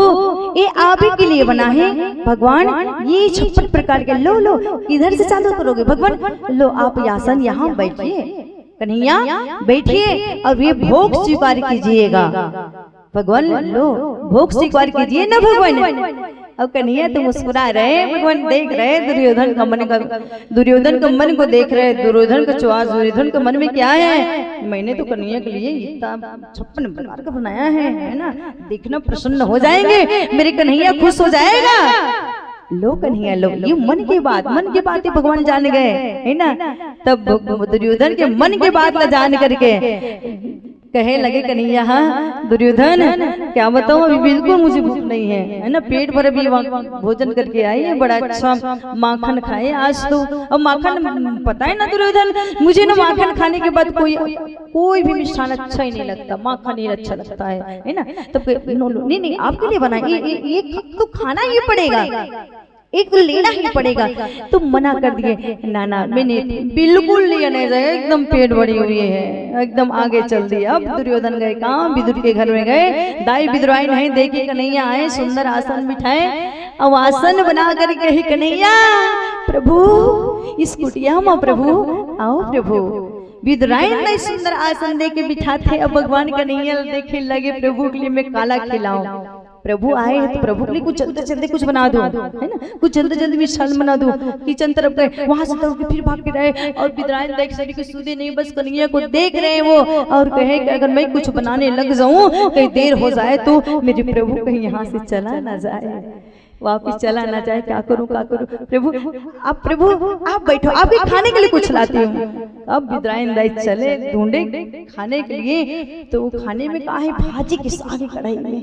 ये आप ही के लिए बना है। भगवान, ये छप्पन प्रकार के, लो, लो, किधर से चालू करोगे भगवान? लो, आप आसन यहाँ बैठिए। कन्हैया, बैठिए और ये भोग स्वीकार कीजिएगा। भगवान, लो, भोग स्वीकार कीजिए ना भगवान। अब कन्हैया तो मुस्कुरा रहे, भगवान देख रहे दुर्योधन का मन का, दुर्योधन का मन को देख रहे, दुर्योधन का च्वास, दुर्योधन के मन में क्या है? मैंने तो कन्हैया के लिए इतना छप्पन प्रकार का बनाया है, है ना? देखना प्रसन्न हो जाएंगे, मेरे कन्हैया खुश हो जाएगा। लो कन्हैया लो, ये मन की बात, मन की बात ही भगवान जान गए, है ना? तब दुर्योधन के मन की बात ला जान करके कहे लगे कन्हैया, हाँ दुर्योधन, क्या बताऊं, अभी बिल्कुल मुझे भूख नहीं है, है ना, पेट भर अभी वहाँ भोजन करके आई है, बड़ा अच्छा माखन खाए आज तो। अब माखन, पता है ना दुर्योधन, मुझे ना माखन खाने के बाद कोई कोई भी मिष्ठान अच्छा ही नहीं लगता, माखन ही अच्छा लगता है, है ना। तो फिर, नो, नो, नहीं नहीं, आपके लिए बनाए, ये, ये, ये तो खाना ही पड़ेगा, एक तो लेना ही पड़ेगा। तो मना कर दिए, ना ना, मैंने बिल्कुल लिया नहीं जाएगा, एकदम पेट भरी हुई है, एकदम आगे चल दिए। अब दुर्योधन गए कहाँ? विदुर के घर में गए। दाई विदुराइन है, देखी कन्हैया आए, सुंदर आसन बिठाए, अब आसन बना कर कही, कन्हैया, प्रभु, इस कुटिया में प्रभु, आओ प्रभु। विदुराइन दाई सुंदर आसन दे के बिठाथे। अब भगवान कन्हैया देखे लगे, प्रभु के लिए मैं काला खिलाऊं। प्रभु आए हैं तो प्रभु के लिए कुछ जल्दी जल्दी कुछ बना दो, है ना, कुछ जल्दी जल्दी मिष्ठान बना दो। किचन तरफ गए, वहां से दौड़ के फिर भाग के आए और विदुराइन दाई के शरीर को सुधे नहीं, बस कन्हैया को देख रहे हैं वो और कहे कि अगर मैं कुछ बनाने लग जाऊं, कहीं देर हो जाए तो मेरे प्रभु कहीं यहाँ से चला ना जाए, वापिस चला ना जाए, क्या करूं, क्या करूं। प्रभु, आप प्रभु, आप बैठो, आपके खाने के लिए कुछ लाती हूँ। अब विदुराइन दाई चले ढूंढे खाने के लिए, तो वो खाने में का है, भाजी के साग कढ़ाई में,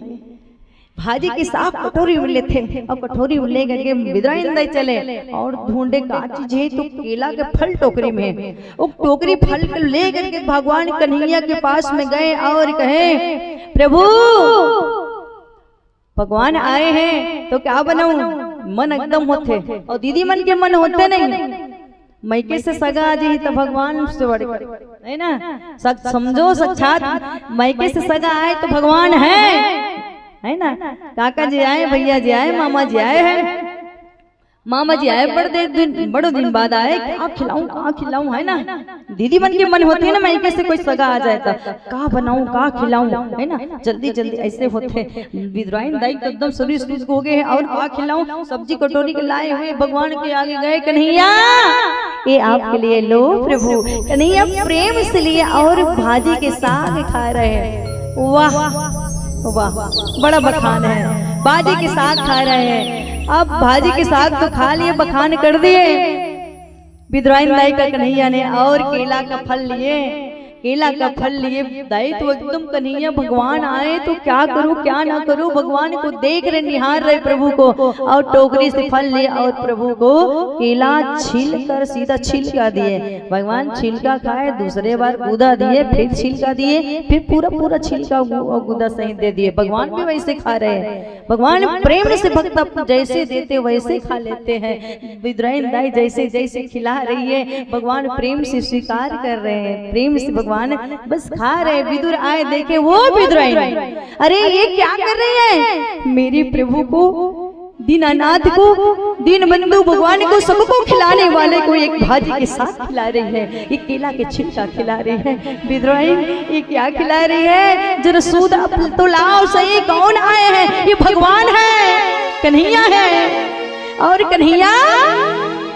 भाजी के साग कटोरी में लेथे और कटोरी में ले करके विदुराइन दाई चले और ढूंढे का चीज है, तो केला के फल टोकरी में, वो टोकरी फल के ले करके भगवान कन्हैया के पास में गए और कहे, प्रभु, भगवान आए हैं तो क्या बनाऊं, मन एकदम होथे, और दीदी मन के मन होथे नहीं, मइके से सगा आ जाही तो भगवान से बढ़ के, है ना। सच समझो, साक्षात मइके से सगा आए तो भगवान है, है ना। काका जी आए, भैया जी आए, मामा जी आए हैं, मामा जी आए बड़े दिन, बड़ो दिन बाद आए, का खिलाऊं, का खिलाऊं, है ना। दीदी मन के मन होथे ना, मइके से कोई सगा आ जाए तो का बनाऊं, का खिलाऊं, है ना, जल्दी जल्दी ऐसे होथे। विदुराइन दाई तो एकदम शरीर सुस्त हो गए हैं, और का खिलाऊं, सब्जी कटोरी के लाए हुए भगवान के आगे गए, कन्हैया, ये आपके लिए लो प्रभु। कन्हैया प्रेम से लिए और भाजी के साग खा रहे हैं। वाह वाह, बड़ा बखान है, भाजी के साग खा रहे हैं। अब भाजी के साग तो खा लिए, बखान कर दिए विदुराइन दाई का कन्हैया ने, और केला का फल लिए, केला का फल लिए। दाई तो एकदम कन्हैया, भगवान आए तो क्या करूं, क्या ना करूं, भगवान को देख रहे, निहार रहे प्रभु को, और टोकरी से फल लिए और प्रभु को केला छील कर सीधा छिलका दिए। भगवान छिलका खाए, दूसरे बार गूदा दिए, फिर छिलका दिए, फिर पूरा पूरा छिलका गू-, गूदा सहित दे दिए। भगवान भी वैसे खा रहे हैं। भगवान प्रेम से भक्त जैसे देते वैसे खा लेते हैं। विदुराइन दाई जैसे जैसे खिला रही है, भगवान प्रेम से स्वीकार कर रहे हैं, प्रेम से भगवान बस खा रहे हैं। विदुर आए, देखे वो विदुराइन, अरे ये क्या कर रही है, मेरे प्रभु को, दीनानाथ को, दीन बंधु भगवान को, सबको खिलाने वाले को एक भाजी के साथ खिला रही है, एक केला के छिलका खिला रही है। विदुराइन, ये क्या खिला रही है? जरा सूद तो लाओ सही, कौन आए हैं? ये भगवान है, कन्हैया है। और कन्हैया,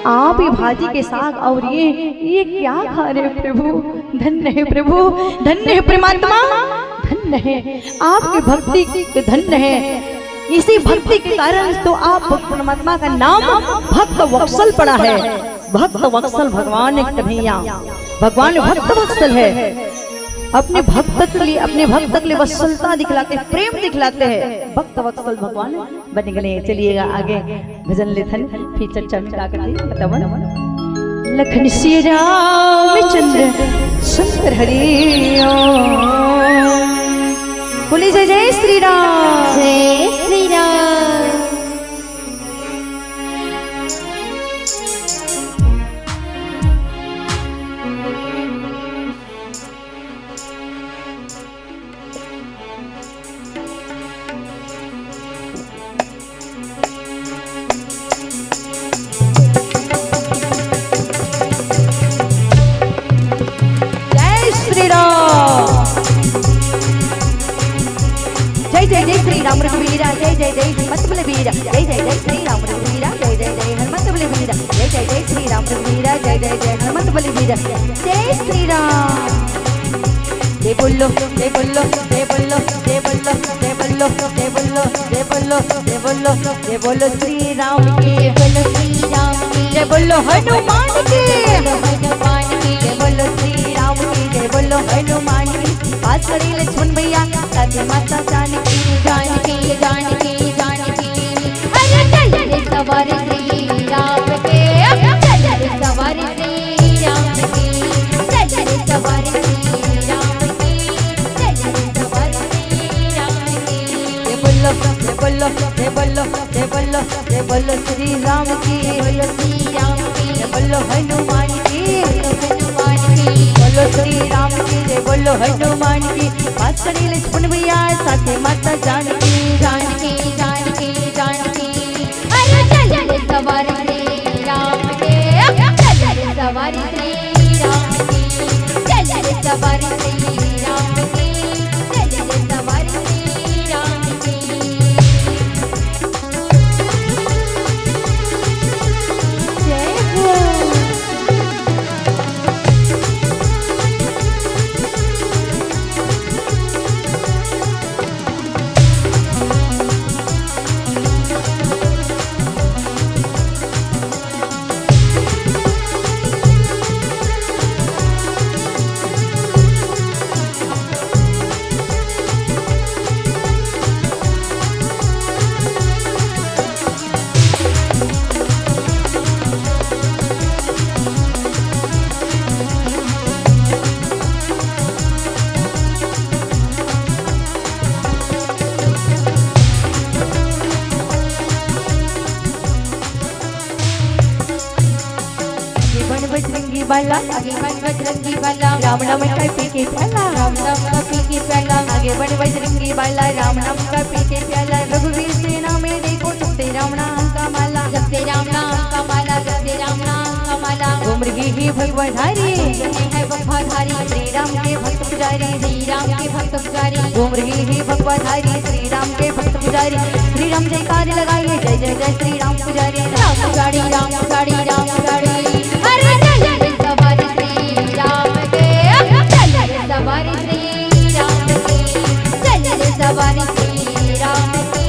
आप ये भाजी के साग और ये, ये क्या खा रहे हो प्रभु? धन्य है प्रभु, धन्य है परमात्मा, धन्य है आपकी भक्ति, धन्य है। इसी भक्ति के कारण तो आप परमात्मा का नाम भक्त वत्सल पड़ा है। भक्त वत्सल भगवान कन्हैया, भगवान भक्त वत्सल है। अपने भक्त के लिए, अपने भक्त के लिए वत्सलता दिखलाते, प्रेम दिखलाते हैं। भक्त वत्सल भगवान बन गए। चलिएगा आगे भजन लेथन, फिर चर्चा में का करते बतावन। लखन श्री रामचंद्र शंकर हरि ओम। बोलिए जय जय श्री राम। जय श्री राम। जय श्री राम। जय जय जय श्री राम रघुवीरा, जय जय जय हनुमत बलवीरा, जय जय जय श्री राम रघुवीरा, जय जय जय हनुमत बलवीरा, जय जय जय श्री राम रघुवीरा, जय जय जय हनुमत बलवीरा। जय श्री राम। जय बोलो, जय बोलो, जय बोलो, जय बोलो, जय बोलो, जय बोलो, जय बोलो, जय बोलो, जय बोलो श्री राम की, जय बोलो श्री राम की, जय बोलो हनुमान की, जय बोलो हनुमान की, जय बोलो श्री राम की, जय बोलो हनुमान की। पास करे लक्ष्मण भैया, साथे माता जानकी। जानकी, जानकी, जानकी। अरे चल रे सवारी श्री राम के, चल रे सवारी श्री राम के, चल रे सवारी श्री राम के, चल रे सवारी श्री राम के। जय बोलो, जय बोलो, जय बोलो, जय बोलो, जय बोलो श्री राम की, बोलो श्री राम की, जय बोलो हनुमान की, बोलो हनुमान की, बोलो श्री राम की, जय बोलो हनुमान की। पास करे लक्ष्मण भैया, साथे माता जानकी। जानकी, जानकी, जानकी। अरे चल रे सवारी श्री राम के, चल रे सवारी श्री राम के, चल रे सवारी श्री राम के, चल रे सवारी श्री राम के। जय हो। आगे बढ़ बजरंगी बाला, आगे बढ़ बजरंगी बाला, राम नाम का पी के प्याला, राम नाम का पी के प्याला। आगे बढ़ बजरंगी बाला, राम नाम का पी के प्याला। रघुवीर सेना में देखो, जपते राम नाम का माला, जपते राम नाम का माला, जपते राम नाम का माला। घूम रही है भगवाधारी, है भगवाधारी। श्री राम के भक्त पुजारी, श्री राम के भक्त पुजारी। घूम रही है भगवाधारी, श्री राम के भक्त पुजारी। श्री राम जयकार लगाइए, जय जय जय श्री राम पुजारी। राम पुजारी, राम पुजारी, राम पुजारी। अरे चल रे सवारी श्री राम के, चल रे सवारी श्री राम के, चल रे सवारी श्री राम के,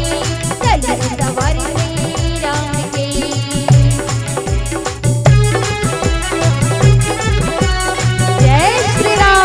चल रे सवारी श्री राम के। जय श्री राम।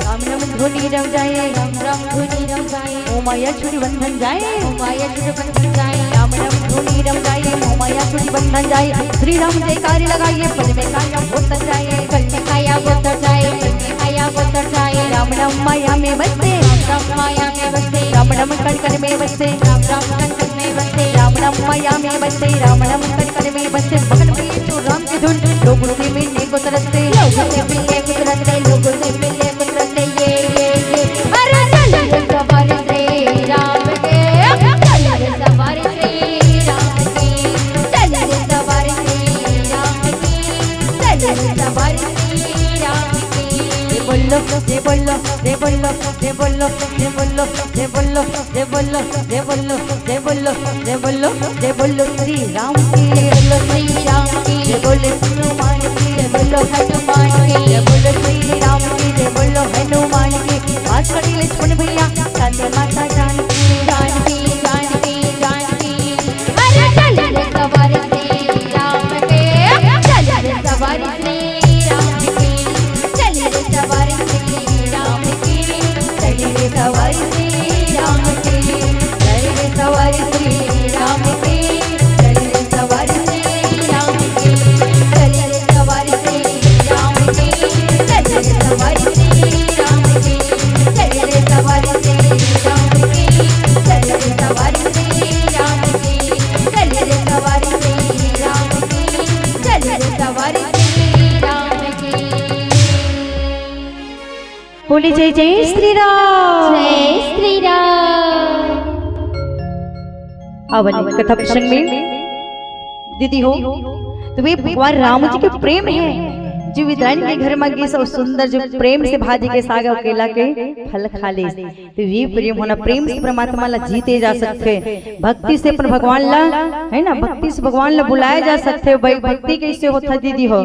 राम नाम धुनी रम जाए, राम नाम धुनी रम जाए। मोह माया छुटी बंधन जाए, मोह माया छुटी बंधन जाए। राम नाम धुनी रम जाए, मोह माया छुटी बंधन जाए। श्री राम जयकारी लगाइए, पल में काया वो तर जाए, पल में काया वो तर जाए, पल में काया वो तर जाए। राम नाम माया में बसते, राम नाम माया में बसते। राम नाम कण कण में बसते, राम नाम कण कण में बसते। राम नाम माया में बसते, राम नाम कण कण में बसते। बगल में तो राम की धुन, लोगों से मिलने को तरसते, लोगों से मिलने को तरसते, लोगों से मिलने को तरसते। ये, ये, ये। अरे चल रे सवारी श्री राम के, चल रे सवारी श्री राम की, चल रे सवारी श्री राम की, चल रे सवारी श्री राम की। जय बोलो, जय बोलो, जय बोलो, जय बोलो, जय बोलो, जय बोलो, जय बोलो, जय बोलो, जय बोलो, जय बोलो, जय बोलो श्री राम की, जय बोलो श्री राम की, जय बोलो हनुमान की, जय बोलो हनुमान की, जय बोलो श्री राम की, जय बोलो हनुमान की। बोले जय जय श्री राम। जय श्री राम। अवनी कथा प्रसंग में दीदी हो, तो वे भगवान राम जी के प्रेम है जो विद्राइन के घर में गिस अउ सुंदर जो प्रेम से भाजी के साग अउ केला के फल खा ले। तो ये प्रेम होना, प्रेम से परमात्मा ला जीते जा सकथे। भक्ति से अपन भगवान ला, है ना, भक्ति से भगवान ला बुलाया जा सकथे। भाई, भक्ति कैसे होता दीदी हो?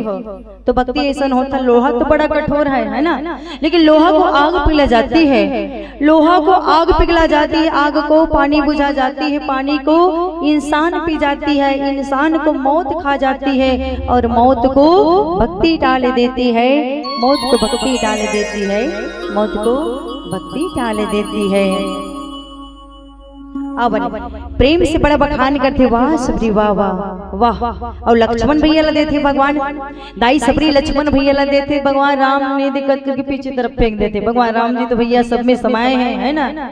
तो भक्ति ऐसन होता, लोहा तो बड़ा कठोर है, है ना, लेकिन लोहा को आग पिघला जाती है, लोहा को आग पिघला जाती है, आग को पानी बुझा जाती है, पानी को इंसान पी जाती है, इंसान को मौत खा जाती है, और मौत को भक्ति टाल देती है, मौत को भक्ति टाल देती है, मौत को भक्ति टाल देती है। अवन प्रेम से बड़ा बखान करथे, "वाह सबरी, वाह, वाह, वाह।" अउ लक्ष्मण भैया ला देथे भगवान, दाई सबरी लक्ष्मण भैया ला देथे भगवान राम, नइ देखत करके पीछे तरफ फेंक देथे। भगवान राम जी तो भैया सब में समाए हैं, है ना?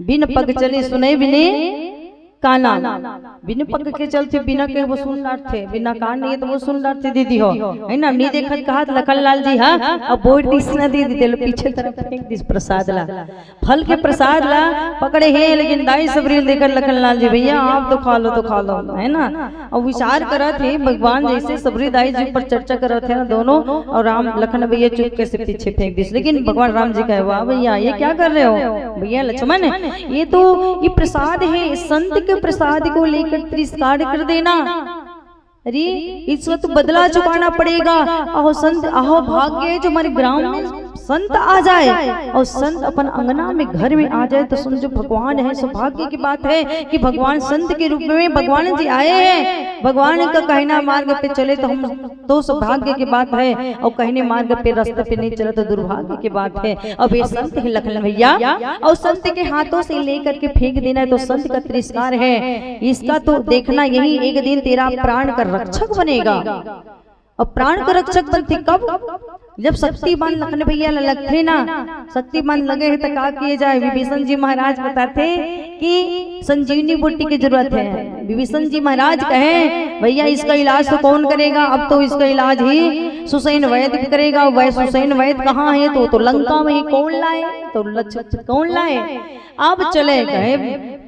बिन पग चले सुनय बिने काना, बिन पग के चलथे, बिना के वो सुन डारथे, बिना कान नइ तो वो सुन डारथे दीदी हो, है ना? नइ देखत कहत लखन लाल जी, हाँ, अब बोल दिस ना दीदी, दे लो पीछे तरफ फेंक दिस प्रसाद ला। फल के प्रसाद ला पकड़े हे, लेकिन दाई सबरी देखत लखन लाल जी, "भैया आप तो खा लो, तो खा लो," है ना? अउ विचार करत हे भगवान, जैसे सबरी दाई जी पर चर्चा करत हे ना दोनों, अउ राम लखन भैया चुपके से पीछे फेंक दिस। लेकिन भगवान राम जी कहे, "वाह भैया, ये क्या कर रहे हो भैया लक्ष्मण? ये तो, ये प्रसाद है, संत के प्रसाद को लेकर तिरस्कार कर देना।" अरे, इसका तो बदला चुकाना पड़ेगा। अहो संत, अहो भाग्य है जो हमारे ग्राम में संत आ जाए और संत अपन अंगना में, घर में आ जाए, तो समझो भगवान है, सौभाग्य की बात है कि भगवान संत के रूप में भगवान जी आए हैं। भगवान का कहना मार्ग पे चले तो हम तो सौभाग्य की बात है, और कहने मार्ग पे, रास्ते पे नहीं चले तो दुर्भाग्य की बात है। अब ये संत है लखन भैया, और संत के हाथों से लेकर के फेंक देना है तो संत का तिरस्कार है। इसका तो देखना, यही एक दिन तेरा प्राण का रक्षक बनेगा। अब प्राण का रक्षक बनथे कब? जब शक्तिमान लखन भैया ल लगथे ना, शक्तिमान लगे हे त का किए जाए? विभीषण जी महाराज बताथे कि संजीवनी बूटी की जरूरत है। विभीषण जी महाराज कहे, "भैया, इसका इलाज तो कौन करेगा? अब तो इसका इलाज ही सुसैन वैद्य करेगा।" वह सुसैन वैद्य कहाँ है? तो, तो लंका में ही। कौन लाए? तो लक्ष्मण कौन लाए? अब चले, कहे,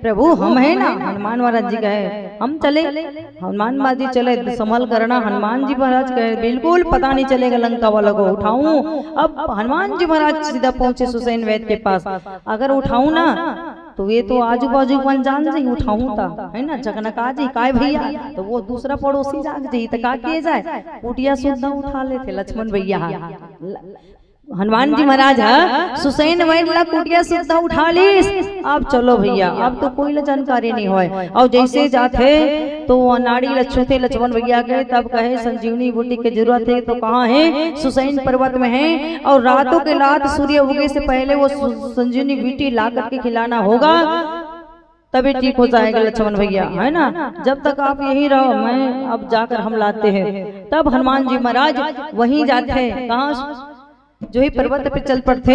"प्रभु, हम है ना।" हनुमान महाराज जी कहे, "हम चले।" हनुमान महाराज जी चले, संभल करना। हनुमान जी महाराज कहे, "बिल्कुल पता नहीं चलेगा लंका वाला को उठाऊं।" अब हनुमान जी महाराज सीधा पहुंचे सुसैन वैद्य के पास, "अगर उठाऊं ना, तो ये तो आजू बाजू मन जान जाही, उठाऊं ता, है ना, चकनका जी, काय भैया?" तो वो दूसरा पड़ोसी जाग जाही, तो का किए जाए? कुटिया सुद्धा उठा लेथे लक्ष्मण भैया। हनुमान जी महाराज ह सुसैन वैद्य ला कुटिया सुद्धा उठा लीस। अब चलो भैया, अब तो कोई ला जानकारी नहीं होय। अउ जैसे जाथे तो वो नाड़ी ल छूथे लक्ष्मण भैया के, तब कहे, "संजीवनी बूटी की जरूरत है।" तो कहाँ है? सुसैन पर्वत में है। और रातों के रात सूर्य उगे से पहले वो सु-, संजीवनी बूटी ला करके खिलाना होगा, तभी ठीक हो जाएगा लक्ष्मण भैया, है ना? जब तक आप यहीं रहो, मैं अब जाकर हम लाते हैं। तब हनुमान जी महाराज वहीं जाते हैं। कहाँ? जो ही पर्वत पे चल पड़ते,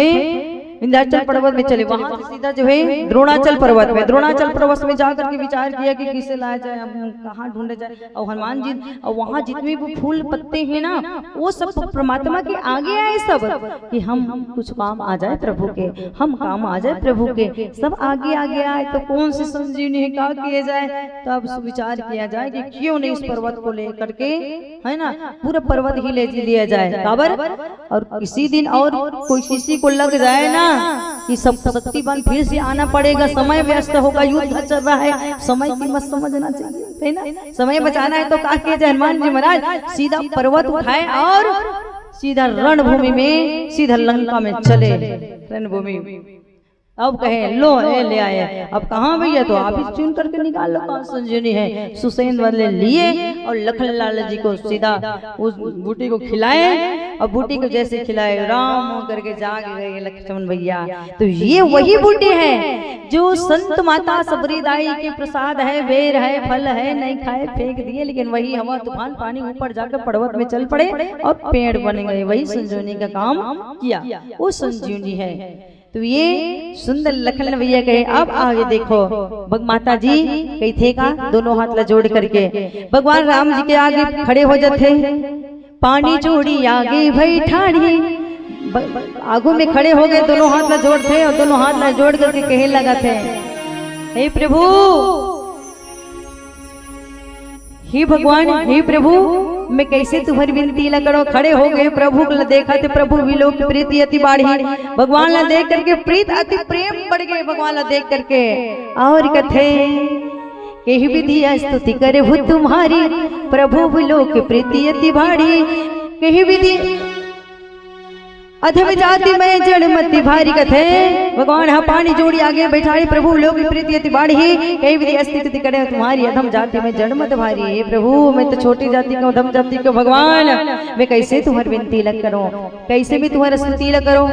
विंध्याचल पर्वत में चले, वहां से सीधा जो है द्रोणाचल पर्वत में, द्रोणाचल पर्वत में जाकर के विचार किया कि किसे लाया जाए, हम कहाँ ढूंढे जाए। और हनुमान जी, और वहां जितने भी फूल पत्ते हैं ना, वो सब परमात्मा के आगे आए सब, कि हम कुछ काम आ जाए प्रभु के, हम काम आ जाए प्रभु के, सब आगे आगे आए। तो कौन सी संजीवनी है, क्या किया जाए? तब विचार किया जाए कि क्यों नहीं इस पर्वत को लेकर के, है ना, पूरा पर्वत ही ले लिया जाए। काबर? और किसी दिन और कोई किसी को लग जाए ना कि सब शक्तिमान फिर से आना पड़ेगा, समय व्यस्त होगा, युद्ध चल रहा है, समय की मत समझना चाहिए, है ना? समय बचाना है तो का किया जाए? हनुमान जी महाराज सीधा पर्वत उठाए और सीधा रणभूमि में, सीधा लंका में चले। रणभूमि अब कहे, "लो, ए ले आए।" अब कहाँ भैया, तो आप ही चुन करके निकाल लो कौन संजीवनी है। सुसैन वाले लिए और लखन लाल जी को सीधा उस बूटी को खिलाए, और बूटी को जैसे खिलाए, राम करके जाग गए लक्ष्मण भैया। तो ये वही बूटी है जो संत माता सबरी दाई के प्रसाद है, बेर है, फल है, नहीं खाए, फेंक दिए, लेकिन वही हवा, तूफान, पानी ऊपर जाकर पर्वत में चल पड़े और पेड़ बन गए। वही संजीवनी का काम किया, वो संजीवनी है। तो ये सुंदर लखन भैया कहे। अब आगे देखो, भग-, माता जी कहिथे का, दोनों हाथ ला जोड़ करके भगवान राम जी के आगे खड़े हो जाथे। पानी जोड़ी आगे भई ठाढ़ी, आगू में खड़े हो गए, दोनों हाथ ला जोड़थे और दोनों हाथ ला जोड़ करके कहे लगथे, हे प्रभु, हे भगवान, हे प्रभु, मैं कैसे तुम्हारी विनती ला करो? खड़े हो गए, प्रभु ला देखथे, प्रभु विलोक प्रीति अति बाढ़ी, भगवान ला देख करके प्रीत अति प्रेम बढ़ गए भगवान ला देख करके। और कथे, कही विधि स्तुति करहु तुम्हारी, प्रभु विलोक प्रीति अति बाढ़ी। कही विधि अधम जाति में जड़ मति भारी कथे। भगवान ह पानी जोड़ी आगे बैठाड़ी, प्रभु विलोक प्रीति अति बाढ़ी, कही विधि स्तुति करहु तुम्हारी, अधम जाति में जड़ मति भारी। हे प्रभु, मैं तो छोटी जाति के हूँ, अधम जाति के हूँ भगवान, मैं कैसे तुम्हारी विनती ला करूँ, कैसे मैं तुम्हारी स्तुति ला करूँ?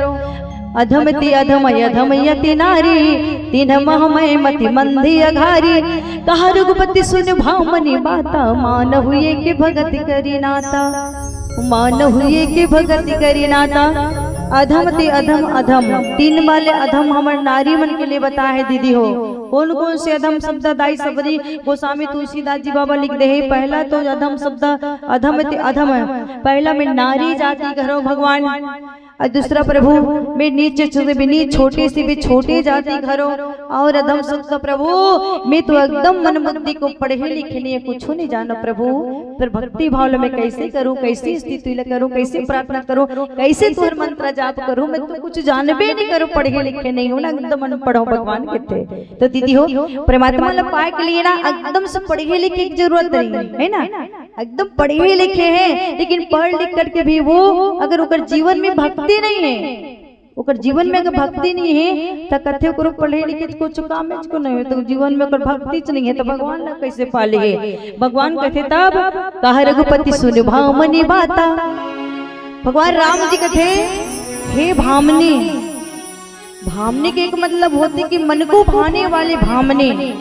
अधम ति अधम अधम अति नारी, तिन्ह मह मय मति मंदी अघारी। कहा रघुपति सुन भामनी बाता, मानहु एके भगति करी नाता। मानहु एके भगति करी नाता। अधम ति अधम अधम, तीन वाले अधम हमर नारी मन के लिए बताए हे दीदी हो। कौन कौन से अधम शब्द? दाई सबरी, गोस्वामी तुलसीदास जी बाबा लिख दे हे, पहला तो अधम शब्द अधम ति अधम हे। पहला में नारी जाति घरो भगवान, और दूसरा प्रभु, मैं नीच से भी नीच, छोटी से भी छोटी जाति घरो, और अधम शब्द प्रभु, मैं तो एकदम मन बुद्धि को पढ़े लिखे नहीं है, कुछ नहीं जानो प्रभु। फिर भक्ति भाव ला मैं कैसे करूं, कैसे स्तुति ला करूं, कैसे प्रार्थना करूं, कैसे तोहर मंत्र जाप करूं? मैं तो कुछ जानबे नहीं करूं, पढ़े लिखे नहीं हूं ना, एकदम अनपढ़ हूं भगवान कथे। तो दीदी हो, परमात्मा ला पाए के लिए ना एकदम से पढ़े लिखे की जरूरत नहीं है ना, एकदम पढ़े लिखे हैं, लेकिन पढ़ लिख करके भी वो अगर ओकर जीवन में भक्ति नहीं है, ओकर जीवन में अगर भक्ति नहीं है, त कथे ओकरो पढ़े लिखे के कुछ काम है को नहीं है, तो जीवन में ओकर भक्ति च नहीं है, तो भगवान ला कैसे पाले है? भगवान कथे तब, कहा रघुपति सुन भामनी बाता। भगवान राम जी कथे, हे भामनी, भामनी के एक मतलब होथे कि मन को भाने वाली भामनी,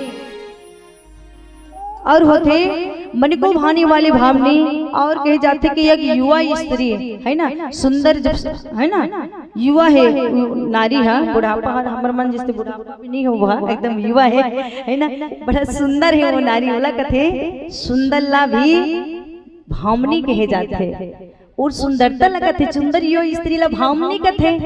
और होथे मन को भाने वाली भामनी, और कहे जाथे कि एक युवा स्त्री है ना, सुंदर जब, है ना, युवा है, नारी है, बुढ़ापा हर हमर मन जैसे बुढ़ापा भी नहीं हुआ, एकदम युवा है, है ना, बड़ा सुंदर है वो नारी, ओला कथे सुंदर ला भी भामनी कहे जाथे। और सुंदरता ला कथे, सुंदर यो स्त्री ला भामनी कथे।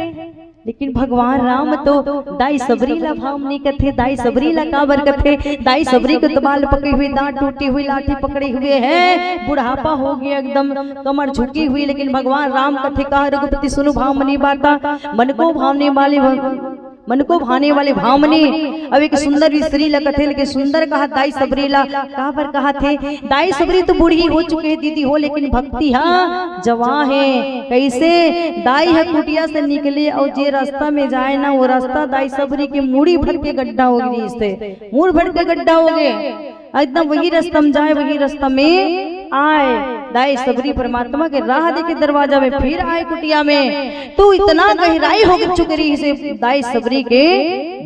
लेकिन भगवान राम तो दाई सबरी ला भामनी कथे। दाई सबरी ला काबर कथे? दाई सबरी के तबाल पकड़ी हुई, दांत टूटी हुई, लाठी पकड़े हुए है, बुढ़ापा हो गया, एकदम कमर झुकी हुई, लेकिन भगवान राम कथे, कहा रघुपति सुनु भामनी बाता, मन को भावने वाली भ-, मन को भाने वाली भामनी। अब एक सुंदर स्त्री ला कथे, लेकिन सुंदर कहा दाई सबरी ला, काबर कहाथे? दाई सबरी तो बूढ़ी हो चुके है दीदी हो, लेकिन भक्ति हा जवान है। कैसे? दाई हा कुटिया से निकले और जे रास्ता में जाए ना, वो रास्ता दाई सबरी के मुड़ी भर के गड्ढा हो गई, इससे मुड़ भर के गड्ढा हो गए। एकदम वही रास्ता में जाए, वही रास्ता में आए। दाई सबरी परमात्मा के राह देखे दरवाजा में, फिर आए कुटिया में, तो इतना गहराई हो चुकी रही से दाई सबरी के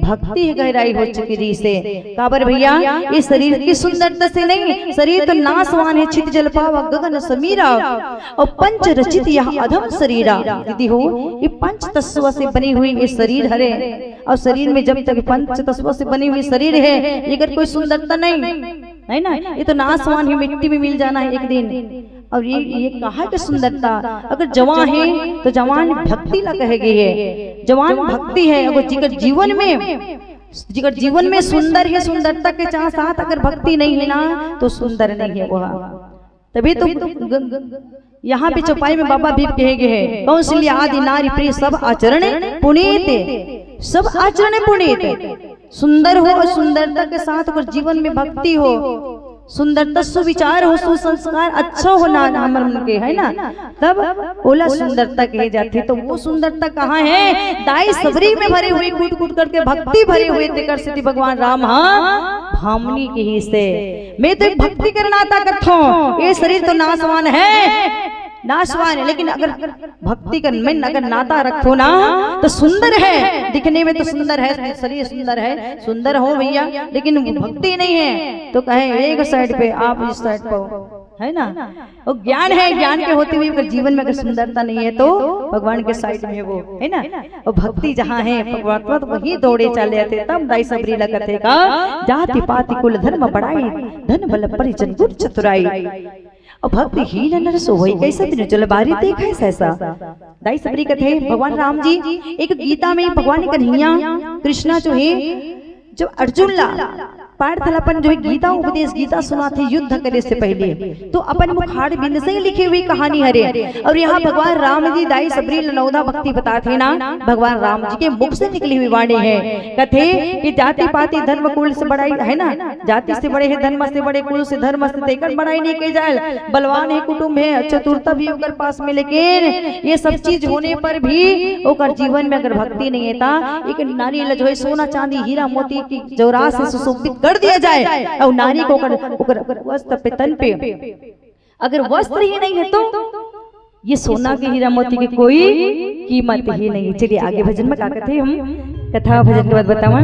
भक्ति गहराई हो चुकी रही से। काबर भैया, ये शरीर की सुंदरता से नहीं, शरीर तो नासवान है, छित जल पावा गगन समीरा, और पंच रचित यह अधम शरीरा। दीदी हो, ये पंच तत्व से बनी हुई ये शरीर हरे, और शरीर में जब तक पंच तत्व से बनी हुई शरीर है, एकर कोई सुंदरता नहीं है ना, ये तो नासवान ही, मिट्टी में मिल जाना है एक दिन। और ये, ये कहा के सुंदरता? अगर जवान है तो जवान भक्ति ला कहे गई है, जवान भक्ति है। अगर जिकर जीवन में, जिकर जीवन में सुंदर है, सुंदरता के चाह साथ अगर भक्ति नहीं है ना, तो सुंदर नहीं है वह। तभी तो ग-, ग-, यहाँ पे चौपाई में बाबा भी कहे गए हैं, कौशल्या आदि नारी प्रिय सब आचरण पुनीत, सब आचरण पुनीत। सुंदर हो और सुंदरता के साथ अगर जीवन में भक्ति हो, सुंदरता सुविचार हो, सुसंस्कार अच्छा हो ना, ना हमर मन के, है ना, तब ओला सुंदरता कहे जाथे। तो वो सुंदरता कहाँ है? दाई सबरी में भरे हुए, कूट कूट करके भक्ति भरे हुए, तेकर सेती भगवान राम हा भामनी कहिसे। मैं तो एक भक्ति कर नाता करथों, ये शरीर तो नासवान है, नासवान है, लेकिन अगर भक्ति कर में अगर नाता रखो ना, तो सुंदर है, दिखने में तो सुंदर है, शरीर सुंदर है, सुंदर हो भैया, लेकिन भक्ति नहीं है तो कहे एक साइड पे, आप इस साइड पे हो, है ना। और ज्ञान है, ज्ञन के होते हुए अगर जीवन में अगर सुंदरता नहीं है तो भगवान के साइड में वो, है ना। और भक्ति जहाँ है परमात्मा तो वहीं दौड़े चले आथे। तब दाई सबरी ला कथे का, जाति पाति कुल धर्म बड़ाई, धन बल परिजन गुण चतुराई। अउ भक्तहीन नर सोवई कइसा, बिनु जल बारी देखय सहसा। दाई सबरी कथे, भगवान राम जी, एक गीता में भगवान कन्हैया कृष्णा जो हे, जब अर्जुन ला पार्थ ला अपन जो हे गीता उपदेश, गीता सुनाथे युद्ध करे से पहले, तो अपन मुखार बिंद से ही लिखे हुई कहानी हरे। अउ यहाँ भगवान राम जी दाई सबरी ल नवधा भक्ति बताथे ना, भगवान राम जी के मुख से निकली हुई वाणी हे। कथे कि जाति पाति धर्म कुल से बड़ाई हे ना, जाति से बड़े हे, धर्म से बड़े, कुल से धर्म से, तेकर बड़ाई नहीं कही जाए। बलवान हे, कुटुंब हे, चतुरता भी ओकर पास में, लेकिन ये सब चीज होने पर भी ओकर जीवन में अगर भक्ति नहीं हे, ता एक नारी ल जो हे सोना चांदी हीरा मोती की जौरात से सुशोभित कर दिया जाए, अउ नारी को ओकर, ओकर वस्त्र पे, तन पे अगर वस्त्र ही नहीं हे, तो ये सोना के, हीरा मोती के कोई कीमत ही नहीं हे। चलिए आगे भजन में का कथे, हम कथा भजन के बाद बतावन।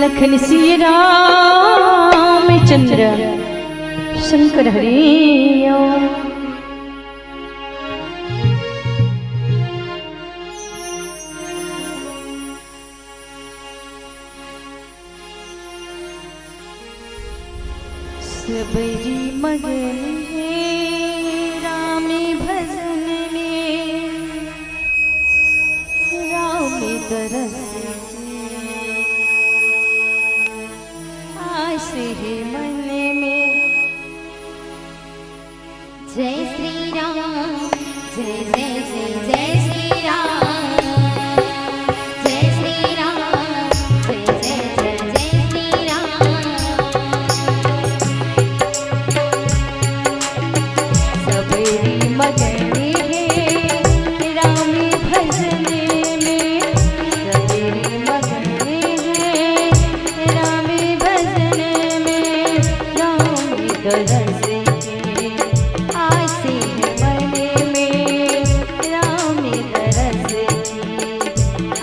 लखन सिय राम चंद्र शंकर हरि। सबरी मगन हे राम भजन में, राम दरस की आस हे मन में। जय श्री राम, जय जय जय जय श्री राम, जय श्री राम, जय जय जय जय श्री राम। सबरी मगन हे राम भजन में, सबरी मगन हे राम भजन में, राम दरस आस हे मन में, राम दरस की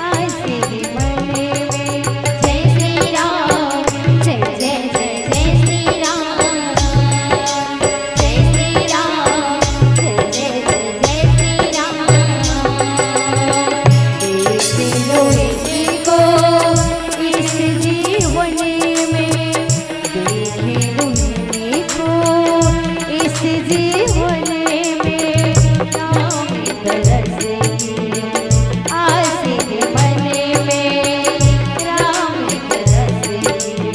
आस हे मन में। जय श्री राम, जय जय जय जय श्री राम, जय श्री राम, जय जय जय जय श्री राम। देख लो इसी को इस जीवन में, देखे उन्हीं को इस जीवन में, राम दरस की आस हे मन में, राम दरस की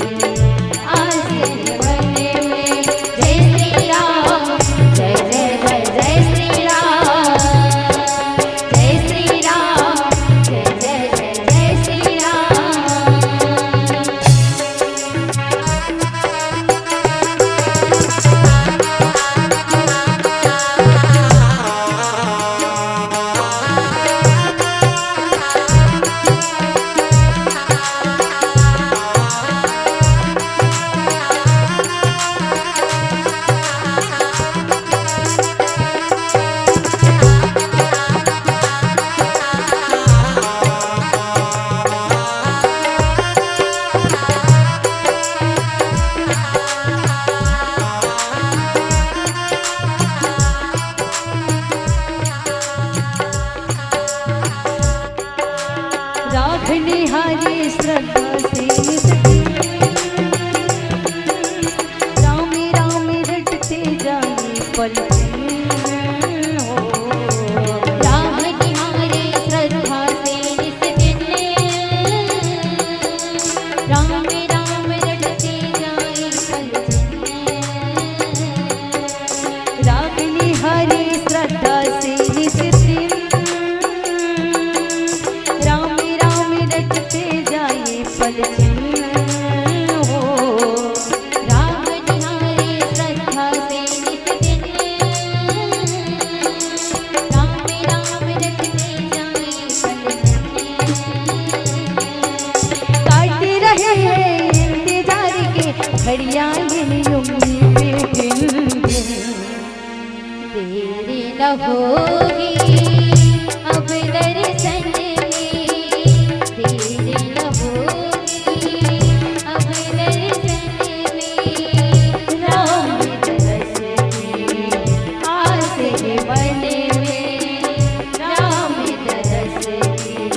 आस हे मन में। जय श्री राम, जय जय जय जय श्री राम, जय श्री राम, जय जय जय जय श्री राम। राखने हारी श्रद्धा से नित दिन, राम राम रटते जाए पल छिन हो। राखने हारी श्रद्धा से नित दिन, राम राम रटते जाए पल छिन। राखने हारी श्रद्धा से नित दिन, राम राम रटते जाए पल छिन हो। राखने हारी श्रद्धा से नित दिन, राम राम रटते जाए पल छिन। काट रहे हैं इंतजार के घड़ियां गिन उंगली पे गिन गिन। देर न होगी अब दर्शन में, देर न होगी अब दर्शन में। राम दरस की आस है मन में, राम दरस की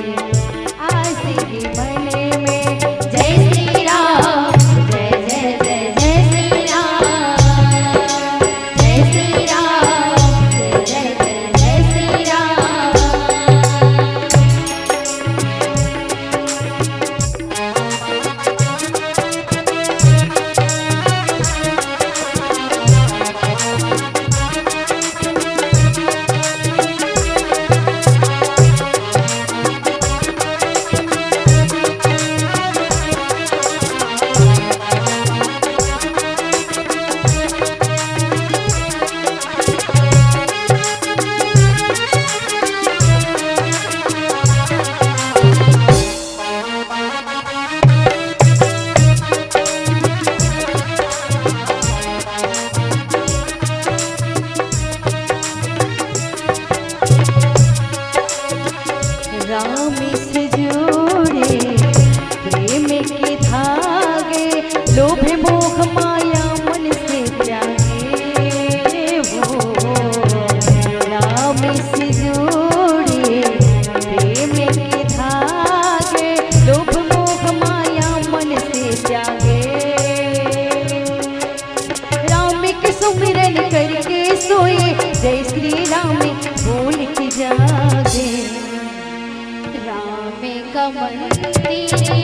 कमल तेरे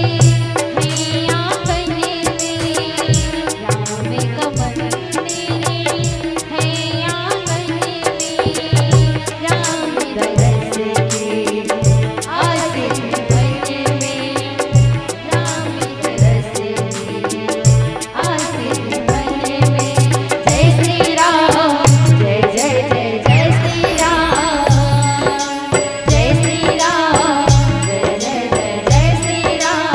है आंगन में, राम कमल तेरे है आंगन में, राम तरस के आसिफ बन में, राम तरस के आसिफ बन में। जय श्री राम, जय जय जय जय श्री राम। जय श्री राम, जय जय जय जय श्री राम।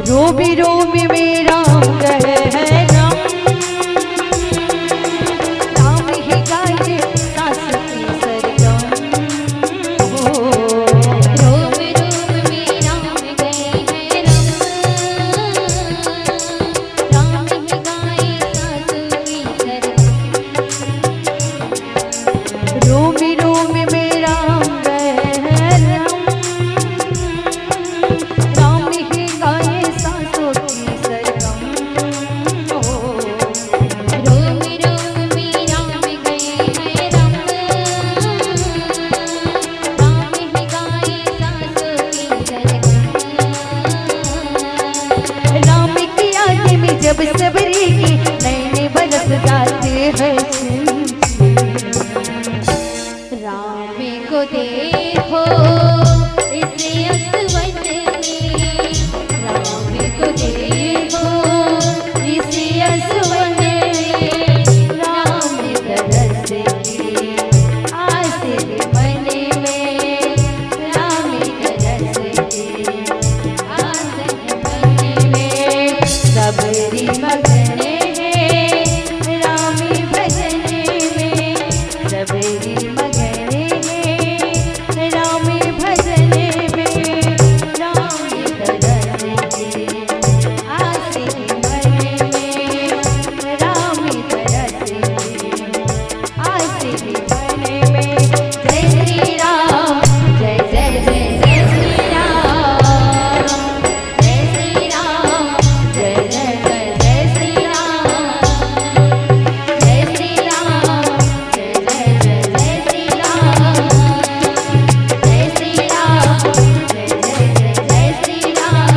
रोमी रोमी में राम गए हैं राम, राम ही गाए सास की सरगम। हो। रोम रोम में राम गए हैं राम, राम ही गाए सास की सरगम। रोम रोम में राम गए हैं राम, राम ही गाए सासों की सरगम। ओ, रोम रोम में राम गए हैं राम, राम ही गाए सासों की सरगम। राम की याद में जब सबरी के नैन बरस जाते हैं। राम को देखो इस असवन में, राम को देखो इस असवन में, राम तरस के आसिफ बन में, राम तरस के आसिफ बन में। सबरी मगन है राम भजन में, सबरी मगन है राम भजन में, राम तरस के आसिफ बन में, राम तरस के आसिफ बन में। जय श्री राम, जय जय जय जय श्री राम। जय श्री राम, जय जय जय जय श्री राम। जय श्री राम, जय जय जय जय श्री राम। जय श्री राम, जय जय जय जय श्री राम।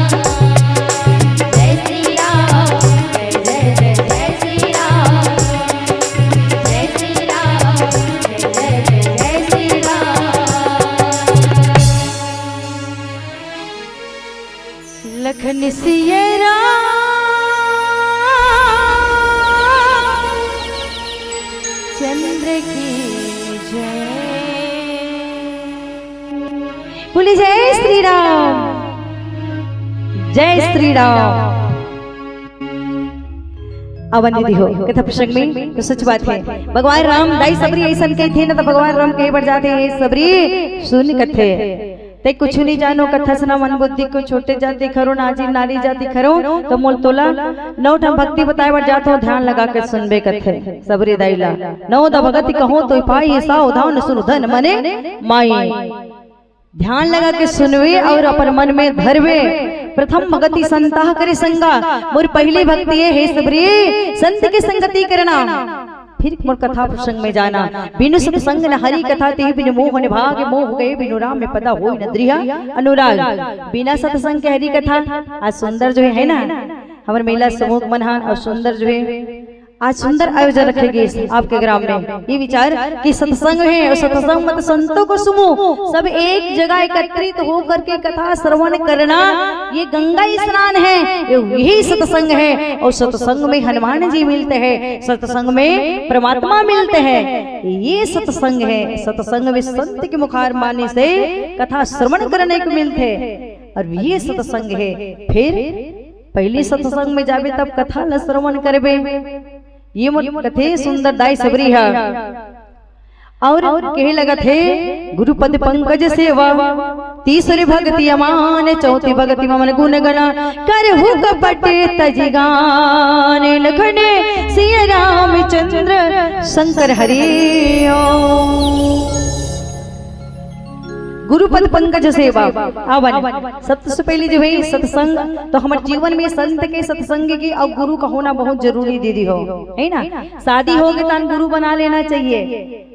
जय श्री राम, जय जय जय जय श्री राम। जय श्री राम, जय जय जय जय श्री राम। लखन सिया राम चंद्र की जय। बोली जय श्री राम, जय श्री राम। अवन दीदी हो, कथा प्रसंग में तो सच बात है, भगवान राम दाई सबरी अइसन कहिथे ना, तो भगवान राम कहे बर जाथे, "हे सबरी, सुन कथे, तैं कुछु नहीं जानो, कथा सुना मन बुद्धि को, छोटे जाति खरो, नाजी नारी जाति खरो, तो मोल तोला नौ ठन भक्ति बताए बर जात हो, ध्यान लगा के सुनबे," कथे सबरी दाई ला। "नौ दा भगति कहो तो पाई, सावधान सुन धन मने माई।" ध्यान लगा के सुनवे और अपन मन में धरवे। प्रथम भगति संतह करे संगा, मोर पहली भक्ति ये हे सबरी, संत के संगति करना। फिर मोर कथा प्रसंग में जाना। बिनु सत्संग न हरि कथा, ते बिनु मोह न भाग, मोह गए बिनु राम में पदा होई न दृढ़ अनुराग। बिना सत्संग के हरि कथा आज सुंदर जो है ना, हमर महिला समूह मन हा और सुंदर जो है आज सुंदर आयोजन रखे गए आपके ग्राम में। ये विचार कि सत्संग है और सत्संग मत संतों को सुमो, सब एक जगह एकत्रित होकर के कथा श्रवण करना, ये गंगा स्नान है, ये यही सत्संग है। और सत्संग में हनुमान जी मिलते हैं, सत्संग में परमात्मा मिलते हैं। ये सत्संग है, सत्संग में संत के मुखार बानी से कथा श्रवण करने को मिलते हैं। और ये सत्संग है। फिर पहली सत्संग में जाबे तब कथा ल श्रवण करबे। ये मोर कथे सुंदर दाई सबरी ह। और कहे लगत हे, गुरुपद पंकज सेवा, तीसरी भक्ति अमान, चौथी भक्ति ममन गुण गणा, करहु कपट तजि गान, लखन सिय रामचंद्र शंकर हरि ओम। गुरुपद पंकज सेवा। आवन, सबसे पहले जो है सत्संग, तो हमारे जीवन में संत के, सत्संग की और गुरु का होना बहुत जरूरी दीदी हो, है ना? शादी हो गए तो गुरु बना लेना चाहिए।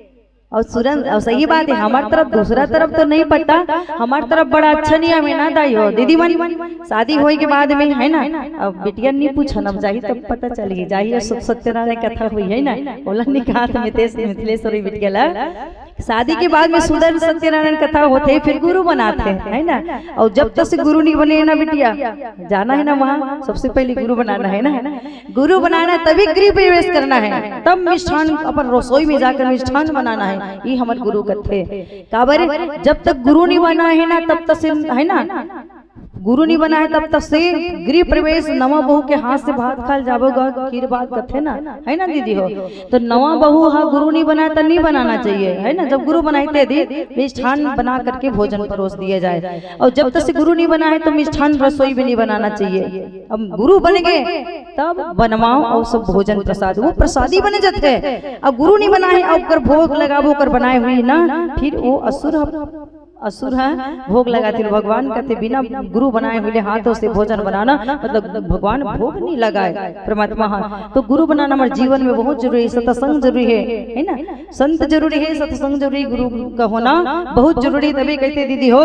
और सुरन, और सही बात है, हमार तरफ, दूसरा तरफ तो नहीं पता, हमार तरफ बड़ा अच्छा नियम है ना दाई हो, दीदी मन। शादी होए के बाद में, है ना, अब बिटिया नहीं पूछन, अब जाही तब पता चली, जाही और सब सत्यनारायण कथा हुई, है ना, ओला निकात मितेश मिथिलेश्वरी बिटिया ला। शादी के बाद में सुंदर सत्यनारायण कथा होते, फिर गुरु बनाते, है ना। और जब तक से गुरु नहीं बने ना बिटिया, जाना है ना वहाँ, सबसे पहले गुरु बनाना है ना। गुरु बनाना तभी गृह प्रवेश करना है, तब मिष्ठान अपन रसोई में जाकर मिष्ठान बनाना है, ये हमारे गुरु कथे। काबर, जब तक गुरु नहीं बना है ना, तब तक से, है ना, गुरु नहीं बना है तब तक से गृह प्रवेश, नवा बहू के हाथ से भात खाल जाबो गा, खीर भात कथे ना, है ना दीदी हो? तो नवा बहू हा गुरु नहीं बना तो नहीं बनाना चाहिए, है ना? जब गुरु बनाए थे दी मिष्ठान बना करके भोजन परोस दिया जाए, और जब तक से गुरु नहीं बना है तो मिष्ठान रसोई भी नहीं बनाना चाहिए। अब गुरु बन गए तब बनवाओ और सब भोजन प्रसाद, वो प्रसादी बन जाते हैं। अब गुरु नहीं बना है, अब ओकर भोग लगाबो, ओकर बनाए हुई ना, फिर वो असुर ह, असुर है, भोग लगाते भगवान कहते, बिना गुरु बनाए हुए हाथों से भोजन बनाना, मतलब भगवान भोग नहीं लगाए, परमात्मा। हाँ, तो गुरु बनाना हमारे जीवन में बहुत जरूरी है, सत्संग जरूरी है, है ना? संत जरूरी है, सत्संग जरूरी, गुरु का होना बहुत जरूरी। तभी कहते दीदी हो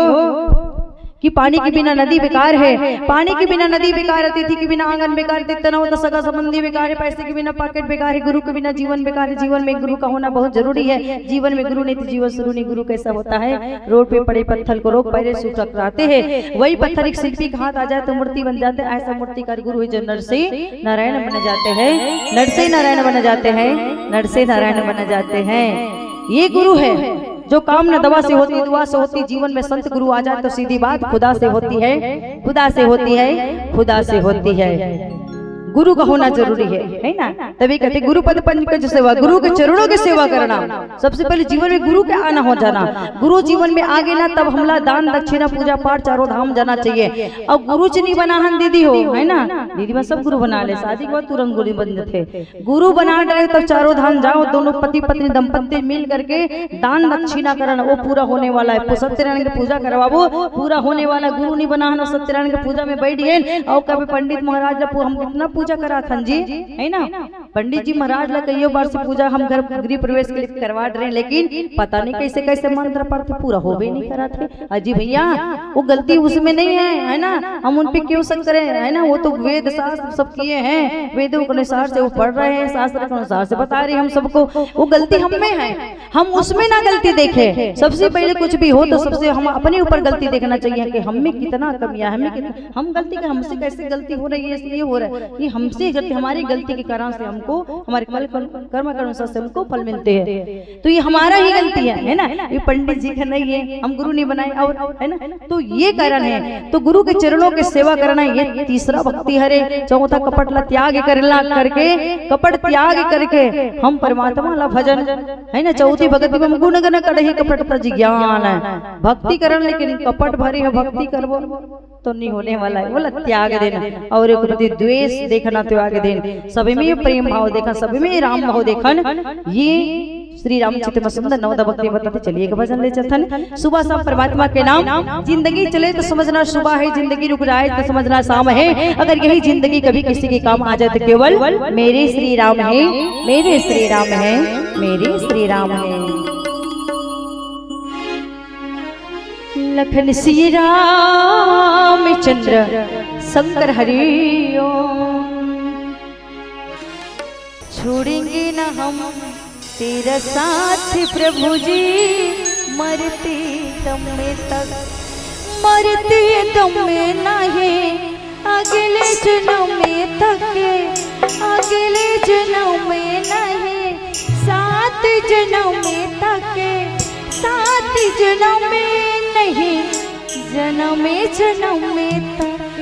कि पानी के बिना नदी बेकार है, पानी के बिना नदी बेकार, अतिथि के बिना आंगन बेकार, तीर्थ न हो तो सगा संबंधी बेकार है, पैसे के बिना पॉकेट बेकार है, गुरु के बिना जीवन बेकार है। जीवन में गुरु का होना बहुत जरूरी है। जीवन में गुरु नहीं तो जीवन शुरू नहीं। गुरु कैसा होता है? रोड पे पड़े पत्थर को रोक, पैरे सूख टकराते हैं। वही पत्थर एक शिल्पी के हाथ आ जाए तो मूर्ति बन जाते हैं। ऐसा मूर्तिकार गुरु है जो नर से नारायण बन जाते हैं, नर से नारायण बन जाते हैं, नर से नारायण बन जाते हैं। ये गुरु है जो काम न दवा से होती, दुआ से होती। जीवन में संत गुरु आ जाए तो सीधी बात खुदा से होती है, खुदा से होती है, खुदा से होती है। गुरु का होना जरूरी है, है ना? तभी कहते गुरु पद पंकज सेवा, गुरु के चरणों की सेवा करना। सबसे पहले जीवन में गुरु के आना हो जाना। गुरु जीवन में आगे ना, तब हमला दान दक्षिणा पूजा पाठ चारों धाम जाना चाहिए। और गुरु च नहीं बना हन दीदी हो, है ना? दीदी मन सब गुरु बना ले, शादी के बाद तुरंत गुरु बन जाते। गुरु बना डरे तब चारों धाम जाओ, दोनों पति पत्नी दंपत्ति मिल करके दान दक्षिणा करन, वो पूरा होने वाला है। पु-, सत्यनारायण के पूजा करवाबो, पूरा होने वाला। गुरु नहीं बना हन, सत्यनारायण के पूजा में बैठ गए और कभी पंडित महाराज ला पू-, हम कितना पूजा करा थन जी, है ना? पंडित जी महाराज ला कईयों बार से पूजा हम घर गृह प्रवेश के लिए करवा रहे हैं, लेकिन पता नहीं कैसे कैसे मंत्र पढ़ते पूरा होबे नहीं करा थे। अजी भैया, वो गलती उसमें नहीं है, है ना? हम उन पे क्यों शक करें, है ना? वो तो वेद शास्त्र सब किए हैं, वेदों के अनुसार से वो पढ़ रहे हैं, शास्त्र के अनुसार से बता रहे हैं हम सबको। वो गलती हम में है, हम उसमें ना गलती देखें। सबसे पहले कुछ भी हो तो सबसे हम अपने ऊपर गलती देखना चाहिए कि हम में कितना कमियां है, हमें कितना, हम गलती का, हमसे कैसे गलती हो रही है, ये हो रहा है, ये हमसे गलती, हमारी गलती के कारण से हमको, हमारे कल-, कर्म के अनुसार से हमको फल मिलते हैं। तो ये हमारा ही गलती है, है ना? ये पंडित जी का नहीं है, हम गुरु नहीं बनाए, और, है ना? तो ये कारण है। तो गुरु के चरणों की सेवा करना, ये तीसरा भक्ति हरे। चौथा कपट ला त्याग करला करके, कपट त्याग करके हम परमात्मा ला भजन, है ना? चौथी भक्ति में हम गुण गण कड़ही कपट तज ज्ञान है। भक्ति करन लेकिन कपट भरी है, भक्ति करबो तो नहीं होने वाला है, बोला त्याग देना। और एक प्रति द्वेष देखना, त्याग देना। सभी में प्रेम भाव देखा, सभी में राम भाव देखन। ये श्री रामचरित में सुंदर नवदा भक्ति बताते चलिए एक भजन ले चलथन। सुबह शाम परमात्मा के नाम, जिंदगी चले तो समझना सुबह है, जिंदगी रुक जाए तो समझना शाम है। अगर यही जिंदगी कभी किसी के काम आ जाए तो केवल मेरे श्री राम है, मेरे श्री राम है, मेरे श्री राम है। लखन सिय रामचंद्र शंकर हरि ओम। छोड़ेंगे न हम तेरा साथ प्रभु जी, मरते दम तक, मरते दम नहीं, अगले जन्म तक, अगले जन्म नहीं, सात जन्म तक, सात जन्म नहीं, जन्म जन्म तक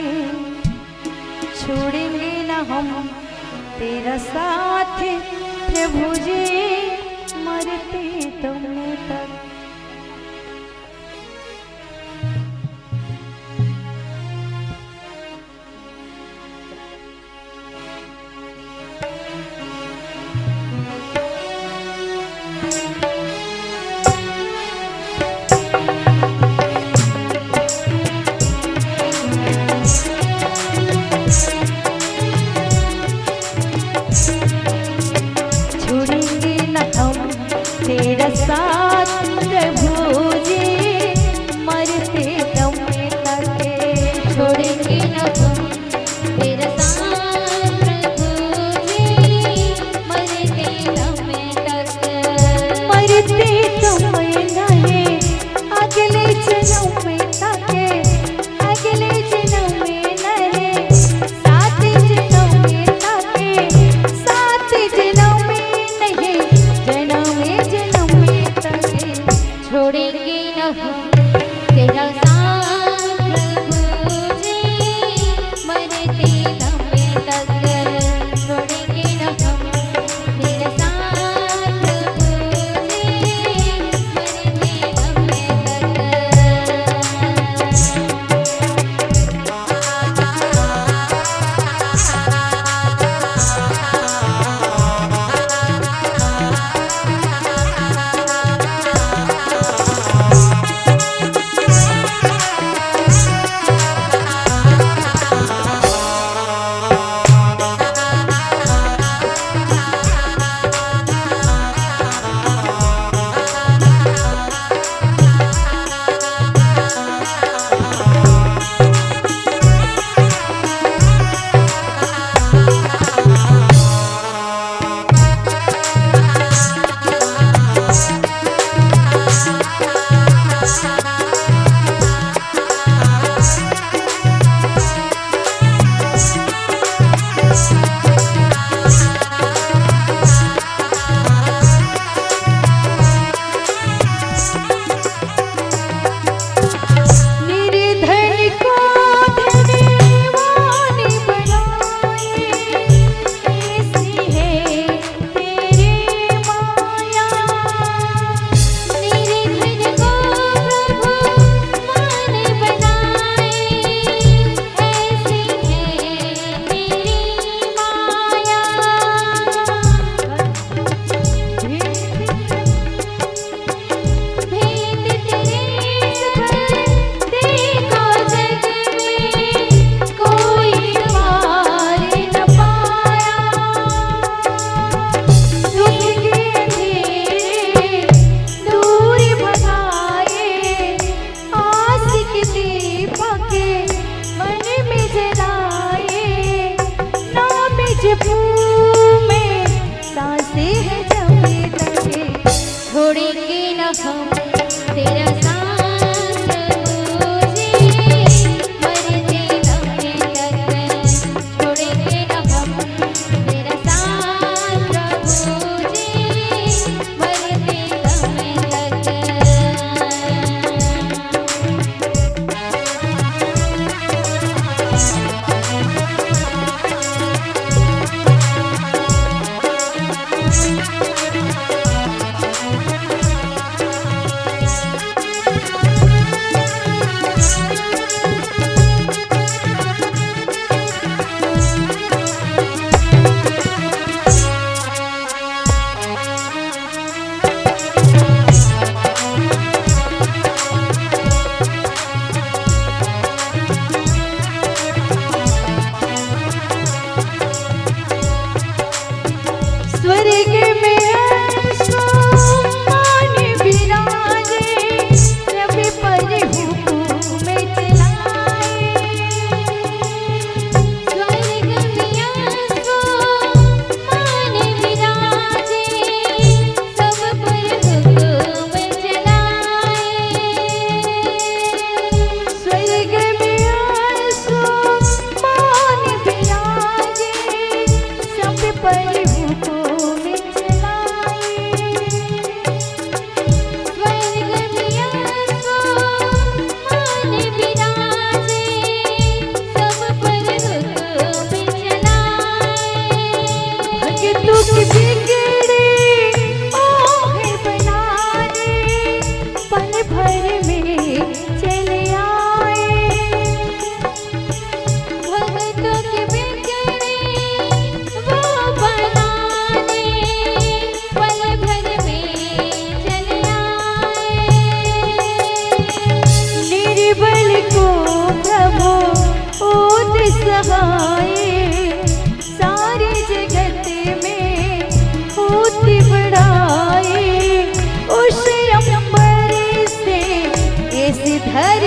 छोड़ेंगे न हम तेरा साथ प्रभु जी, मरते दम तक। छोड़ेंगे न हम तेरा साथ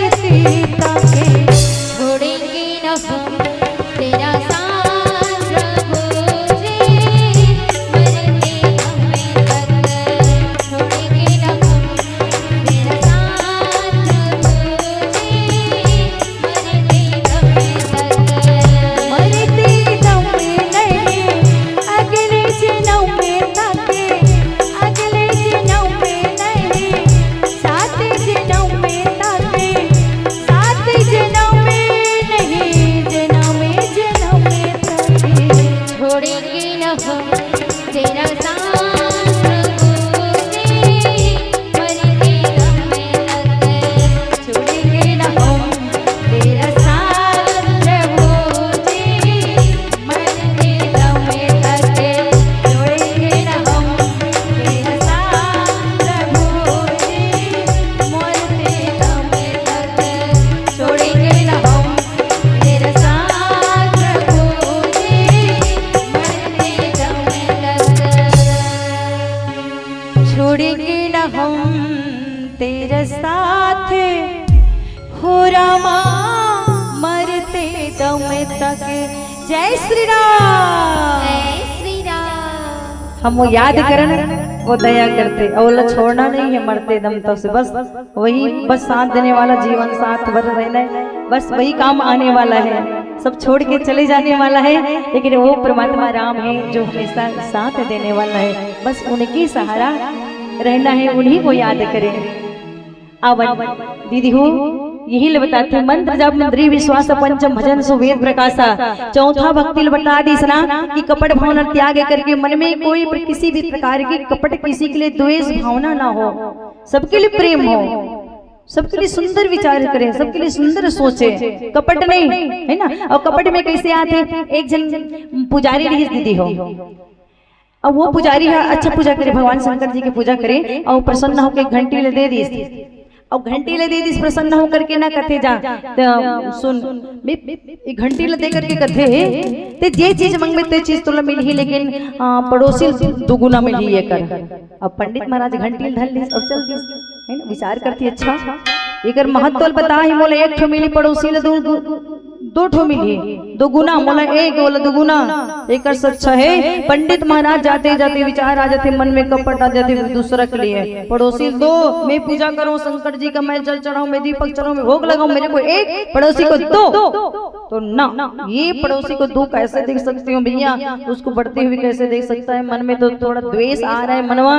सीता के छोड़ेंगे न हम तेरा साथ प्रभु जी, मरते दम तक छोड़ेंगे न हम तेरा साथ प्रभु जी, मरते दम तक। मरते दम नहीं, अगले जन्म में ताके, अगले जन्म में नहीं, सात जन्म में ताके, सात जन्म में नहीं, जन्म में जन्म में ताके। छोड़ेंगे न हम तेरा साथ प्रभु जी, मरते दम तक। छोड़ेंगे न हम तेरा साथ प्रभु जी, मरते दम तक। छोड़ेंगे न हम तेरा साथ प्रभु जी, मरते दम तक। छोड़ेंगे न हम तेरा साथ प्रभु जी, मरते दम तक। छोड़ेंगे न हम तेरा साथ, हो रामा, मरते दम तक। जय श्री राम। जय श्री राम। हम वो याद करन, वो दया करते, और वो छोड़ना नहीं है मरते दम तक से। बस वही, बस साथ देने वाला, जीवन साथ भर रहना है, बस वही काम आने वाला है। सब छोड़ के चले जाने वाला है, लेकिन वो परमात्मा राम है जो हमेशा साथ देने वाला है। बस उनके सहारा रहना है, उन्हीं को याद करें। अब दीदी हो, यही ले बताथे, मंत्र जप इंद्रिय विश्वास पंचम भजन सो वेद प्रकाशा। चौथा भक्ति ले बता दीस ना कि कपट भावना त्याग करके मन में कोई प्र-, किसी भी प्रकार की कपट, किसी के लिए द्वेष भावना ना हो, सबके लिए प्रेम हो, सबके लिए सुंदर विचार करें, सबके लिए सुंदर सोचे, कपट नहीं, है ना। और कपट में कैसे आते, एक जन पुजारी रहिस दीदी हो, अब वो पुजारी ह अच्छा पूजा करे, भगवान शंकर जी के पूजा करे, और प्रसन्न होके घंटी ले दे दीस, और घंटी ले दे दीस प्रसन्न होकर के ना, कथे जा, त सुन, बे, ये घंटी ले दे करके कथे, ते जे चीज मंगबे ते चीज तोला मिलही, लेकिन आ, पड़ोसी ल दुगुना मिलही एकर। अब पंडित महाराज घंटी ल धर लीस और चल दीस, है ना, विचार करती, अच्छा, एकर महत्व ल बता ही, मोला एक ठो मिली, पड़ोसी ल दू, दू, दो ठो मिलही, दुगुना, मोला एक, ओला दुगुना। एकर से अच्छा है पंडित महाराज जाते जाते विचार आ जाते, मन में कपट आ जाते, दूसरा के लिए पड़ोसी दो, मैं पूजा करूं शंकर जी का, मैं जल चढ़ाऊं, मैं दीपक चढ़ाऊं, मैं भोग लगाऊं, मेरे को एक, पड़ोसी को दो। तो ना, ये पड़ोसी को दो कैसे देख सकते हो भैया, उसको बढ़ते हुए कैसे देख सकता है? मन में तो थोड़ा द्वेष आ रहा है, मनवा,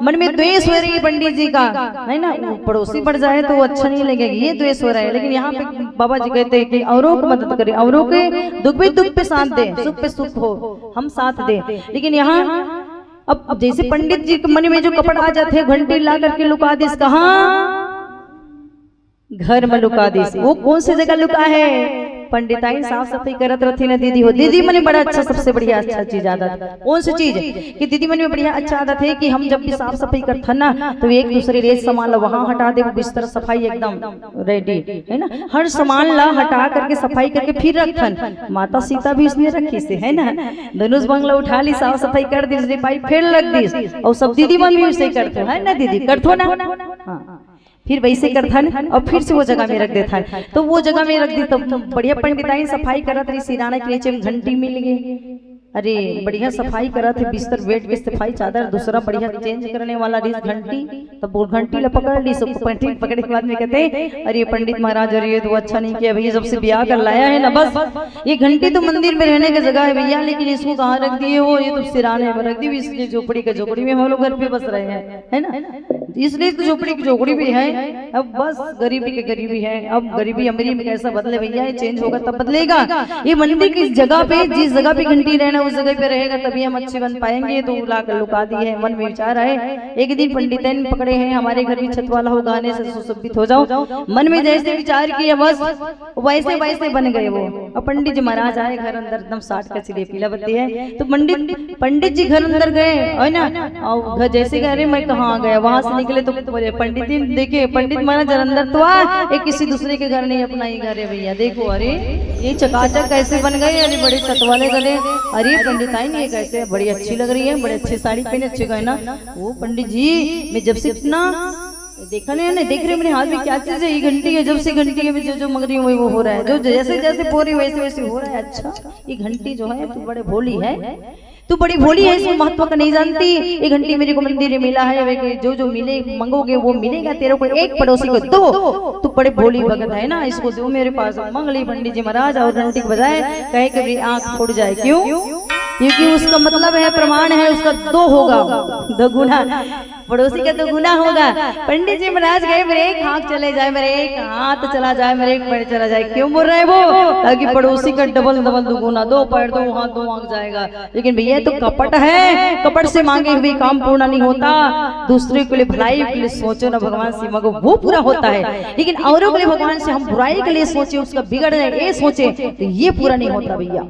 मन में द्वेष हो रही है पंडित जी का, है ना। वो पड़ोसी बढ़ जाए तो वो अच्छा नहीं लगेगा, ये द्वेष हो रहा है। लेकिन यहाँ पे बाबा जी कहते हैं कि औरों को मदद करें, औरों के दुख पे दुख पे साथ दें, सुख पे सुख हो, हम साथ दें। लेकिन यहाँ अब जैसे पंडित जी के मन में जो कपट आ जाते हैं, घंटी ला करके लुका दीस, कहाँ? घर में लुका दीस। वो कौन सी जगह लुका है? पंडिताइन साफ सफाई करत रहती ना दीदी हो, दीदी मन में बड़ा अच्छा, सबसे बढ़िया अच्छा चीज आदत। कौन सी चीज? कि दीदी मन में बढ़िया अच्छा आदत है कि हम जब भी साफ सफाई करथन ना, तो एक दूसरे रेत सामान ला वहां हटा दे, वो बिस्तर सफाई एकदम रेडी, है ना। हर सामान ला हटा करके, सफाई करके फिर रखथन। माता सीता भी उसने रखी से, है ना, धनुष बाण ला उठा ली, साफ सफाई कर दी, रिपाई फेर रख दी, और सब दीदी मन भी उसे करथो, है ना दीदी, करथो ना? हाँ, फिर वैसे करथन और फिर से वो जगह में रख देथन। तो वो जगह में रख दी, तो बढ़िया पंडिताइन सफाई करत रही, सिराना के नीचे में घंटी मिल गई। अरे, बढ़िया सफाई करत हे, बिस्तर बेड के सफाई, चादर दूसरा बढ़िया चेंज करने वाला रही, घंटी, तब वो घंटी ला पकड़ ली, सब घंटी पकड़े के बाद में कहते, "अरे पंडित महाराज, अरे ये तो अच्छा नहीं किया भैया, जब से ब्याह कर लाया है ना, बस ये घंटी तो मंदिर में रहने की जगह है भैया, लेकिन इसको कहाँ रख दिए हो? ये तो सिराने में रख दी, इसलिए झोपड़ी का झोपड़ी में हम लोग घर पे बस रहे हैं, है ना, इसलिए तो झोपड़ी की झोपड़ी भी है।" अब बस गरीबी की गरीबी है, अब गरीबी अमीरी में कैसा बदले भैया, ये चेंज होगा तब बदलेगा। ये मंदिर की जगह पे, जिस जगह पे घंटी रहना, उस जगह पे रहेगा, तभी हम अच्छे बन पाएंगे। तो ला कर लुका दी है, मन में विचार आए, एक दिन पंडितन पकड़े हैं, हमारे घर भी छत वाला हो, गहने से सुशोभित हो जाओ। मन में जैसे विचार किए, बस वैसे वैसे बन गए वो। अब पंडित जी महाराज आए घर अंदर, एकदम साठ का चिड़िया पीला बत्ती है। तो पंडित, पंडित जी घर अंदर गए, है ना, और घर जैसे गए, "अरे मैं कहाँ आ गया?" वहां से निकले तो बोले, पंडित जी देखे, पंडित महाराज अंदर तो आ, ये किसी दूसरे के घर नहीं, अपना ही घर है भैया। देखो, अरे ये चकाचक कैसे बन गए, अरे बड़े छत वाले गले, अरे पंडिताइन ये कैसे, बड़ी अच्छी लग रही है, बड़े अच्छे साड़ी पहने, अच्छे गहना। वो पंडित जी, मैं जब से इतना देखा नहीं, नहीं देख रहे मेरे हाथ में क्या चीज है? ये घंटी है। जब से घंटी है, मैं जो जो मंग रही हूँ, वही वो हो रहा है। जो जैसे जैसे पो रही हूँ, वैसे वैसे हो रहा है। अच्छा, ये घंटी जो है, तू बड़े भोली है, तू बड़ी भोली है, इसको महत्व का नहीं जानती। ये घंटी मेरे को मंदिर में मिला है, वे जो जो मिले, मंगोगे, वो मिलेगा तेरे को। एक पड़ोसी को दो, तू बड़े भोली भगत है ना, इसको दो मेरे पास। मंग ली पंडित जी महाराज और घंटी को बजाए, कहे कि मेरी आंख फूट जाए। क्यों? क्योंकि उसका मतलब है, प्रमाण है, उसका दो होगा, दोगुना। पड़ोसी का दोगुना होगा। पंडित जी महाराज गए, मेरे एक हाथ चले जाए, मेरे एक हाथ चला जाए, मेरे एक पैर चला जाए। क्यों बोल रहे हैं वो? ताकि पड़ोसी का डबल डबल दोगुना, दो पैर, दो हाथ, दो आंख जाएगा। लेकिन भैया, ये तो कपट है, कपट से मांगे हुए काम पूर्ण नहीं होता। दूसरे के लिए, भलाई के लिए सोचो ना भगवान से मांगो, वो पूरा होता है। लेकिन औरों के लिए भगवान से हम बुराई के लिए सोचे, उसका बिगड़ जाए, ये सोचे, तो ये पूरा नहीं होता भैया,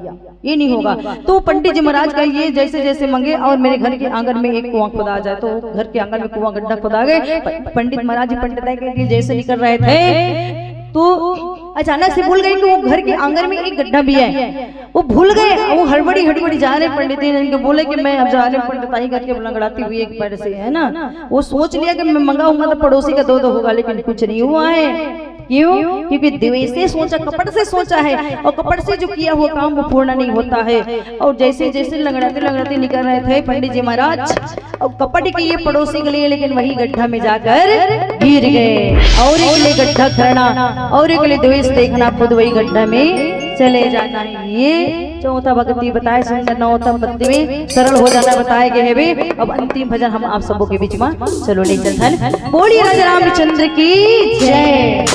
ये नहीं होगा। तो पंडित जी महाराज का ये जैसे जैसे मंगे और मेरे घर के आंगन में एक कुआं खुदा आ जाए, तो घर के आंगन में कुआं, गड्ढा खुदा गए। प-, पंडित महाराज जी पंडिताई के लिए जैसे निकल रहे थे, तो अचानक से भूल गए कि वो घर के आंगन में एक गड्ढा भी है। वो भूल गए, वो हड़बड़ी हड़बड़ी जा रहे पंडित जी ने इनके बोले कि मैं अब जा रहे हूँ पंडिताई करके लंगड़ाती हुई एक पैर से, है ना। वो सोच लिया कि मैं मंगाऊंगा तो पड़ोसी का दो दो होगा, लेकिन कुछ नहीं हुआ है। क्यों? क्योंकि द्वेष से सोचा, कपट से सोचा है, और कपट से जो किया हुआ काम वो पूर्ण नहीं होता है। और जैसे जैसे लंगड़ाते लंगड़ाते निकल रहे थे पंडित जी महाराज, और कपट किए पड़ोसी के लिए, लेकिन वही गड्ढा में जाकर गिर गए। और एक लिए गड्ढा खनना, और एक लिए द्वेष देखना, खुद वही गड्ढा में चले जाना है। ये चौथा भक्ति बताए, सुंदर नौतम भक्ति में सरल हो जाना बताए गए हैं। अब अंतिम भजन हम आप सबों के बीच में, चलो ले चल धन। बोलिए राजा रामचंद्र की जय,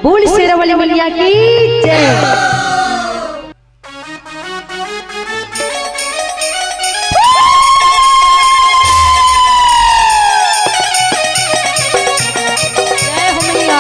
बोल शेरा वाली मैया की जय। जय हो मैया।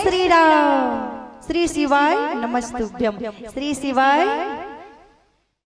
श्री राम। श्री शिवाय नमस्तुभ्यम। श्री शिवाय।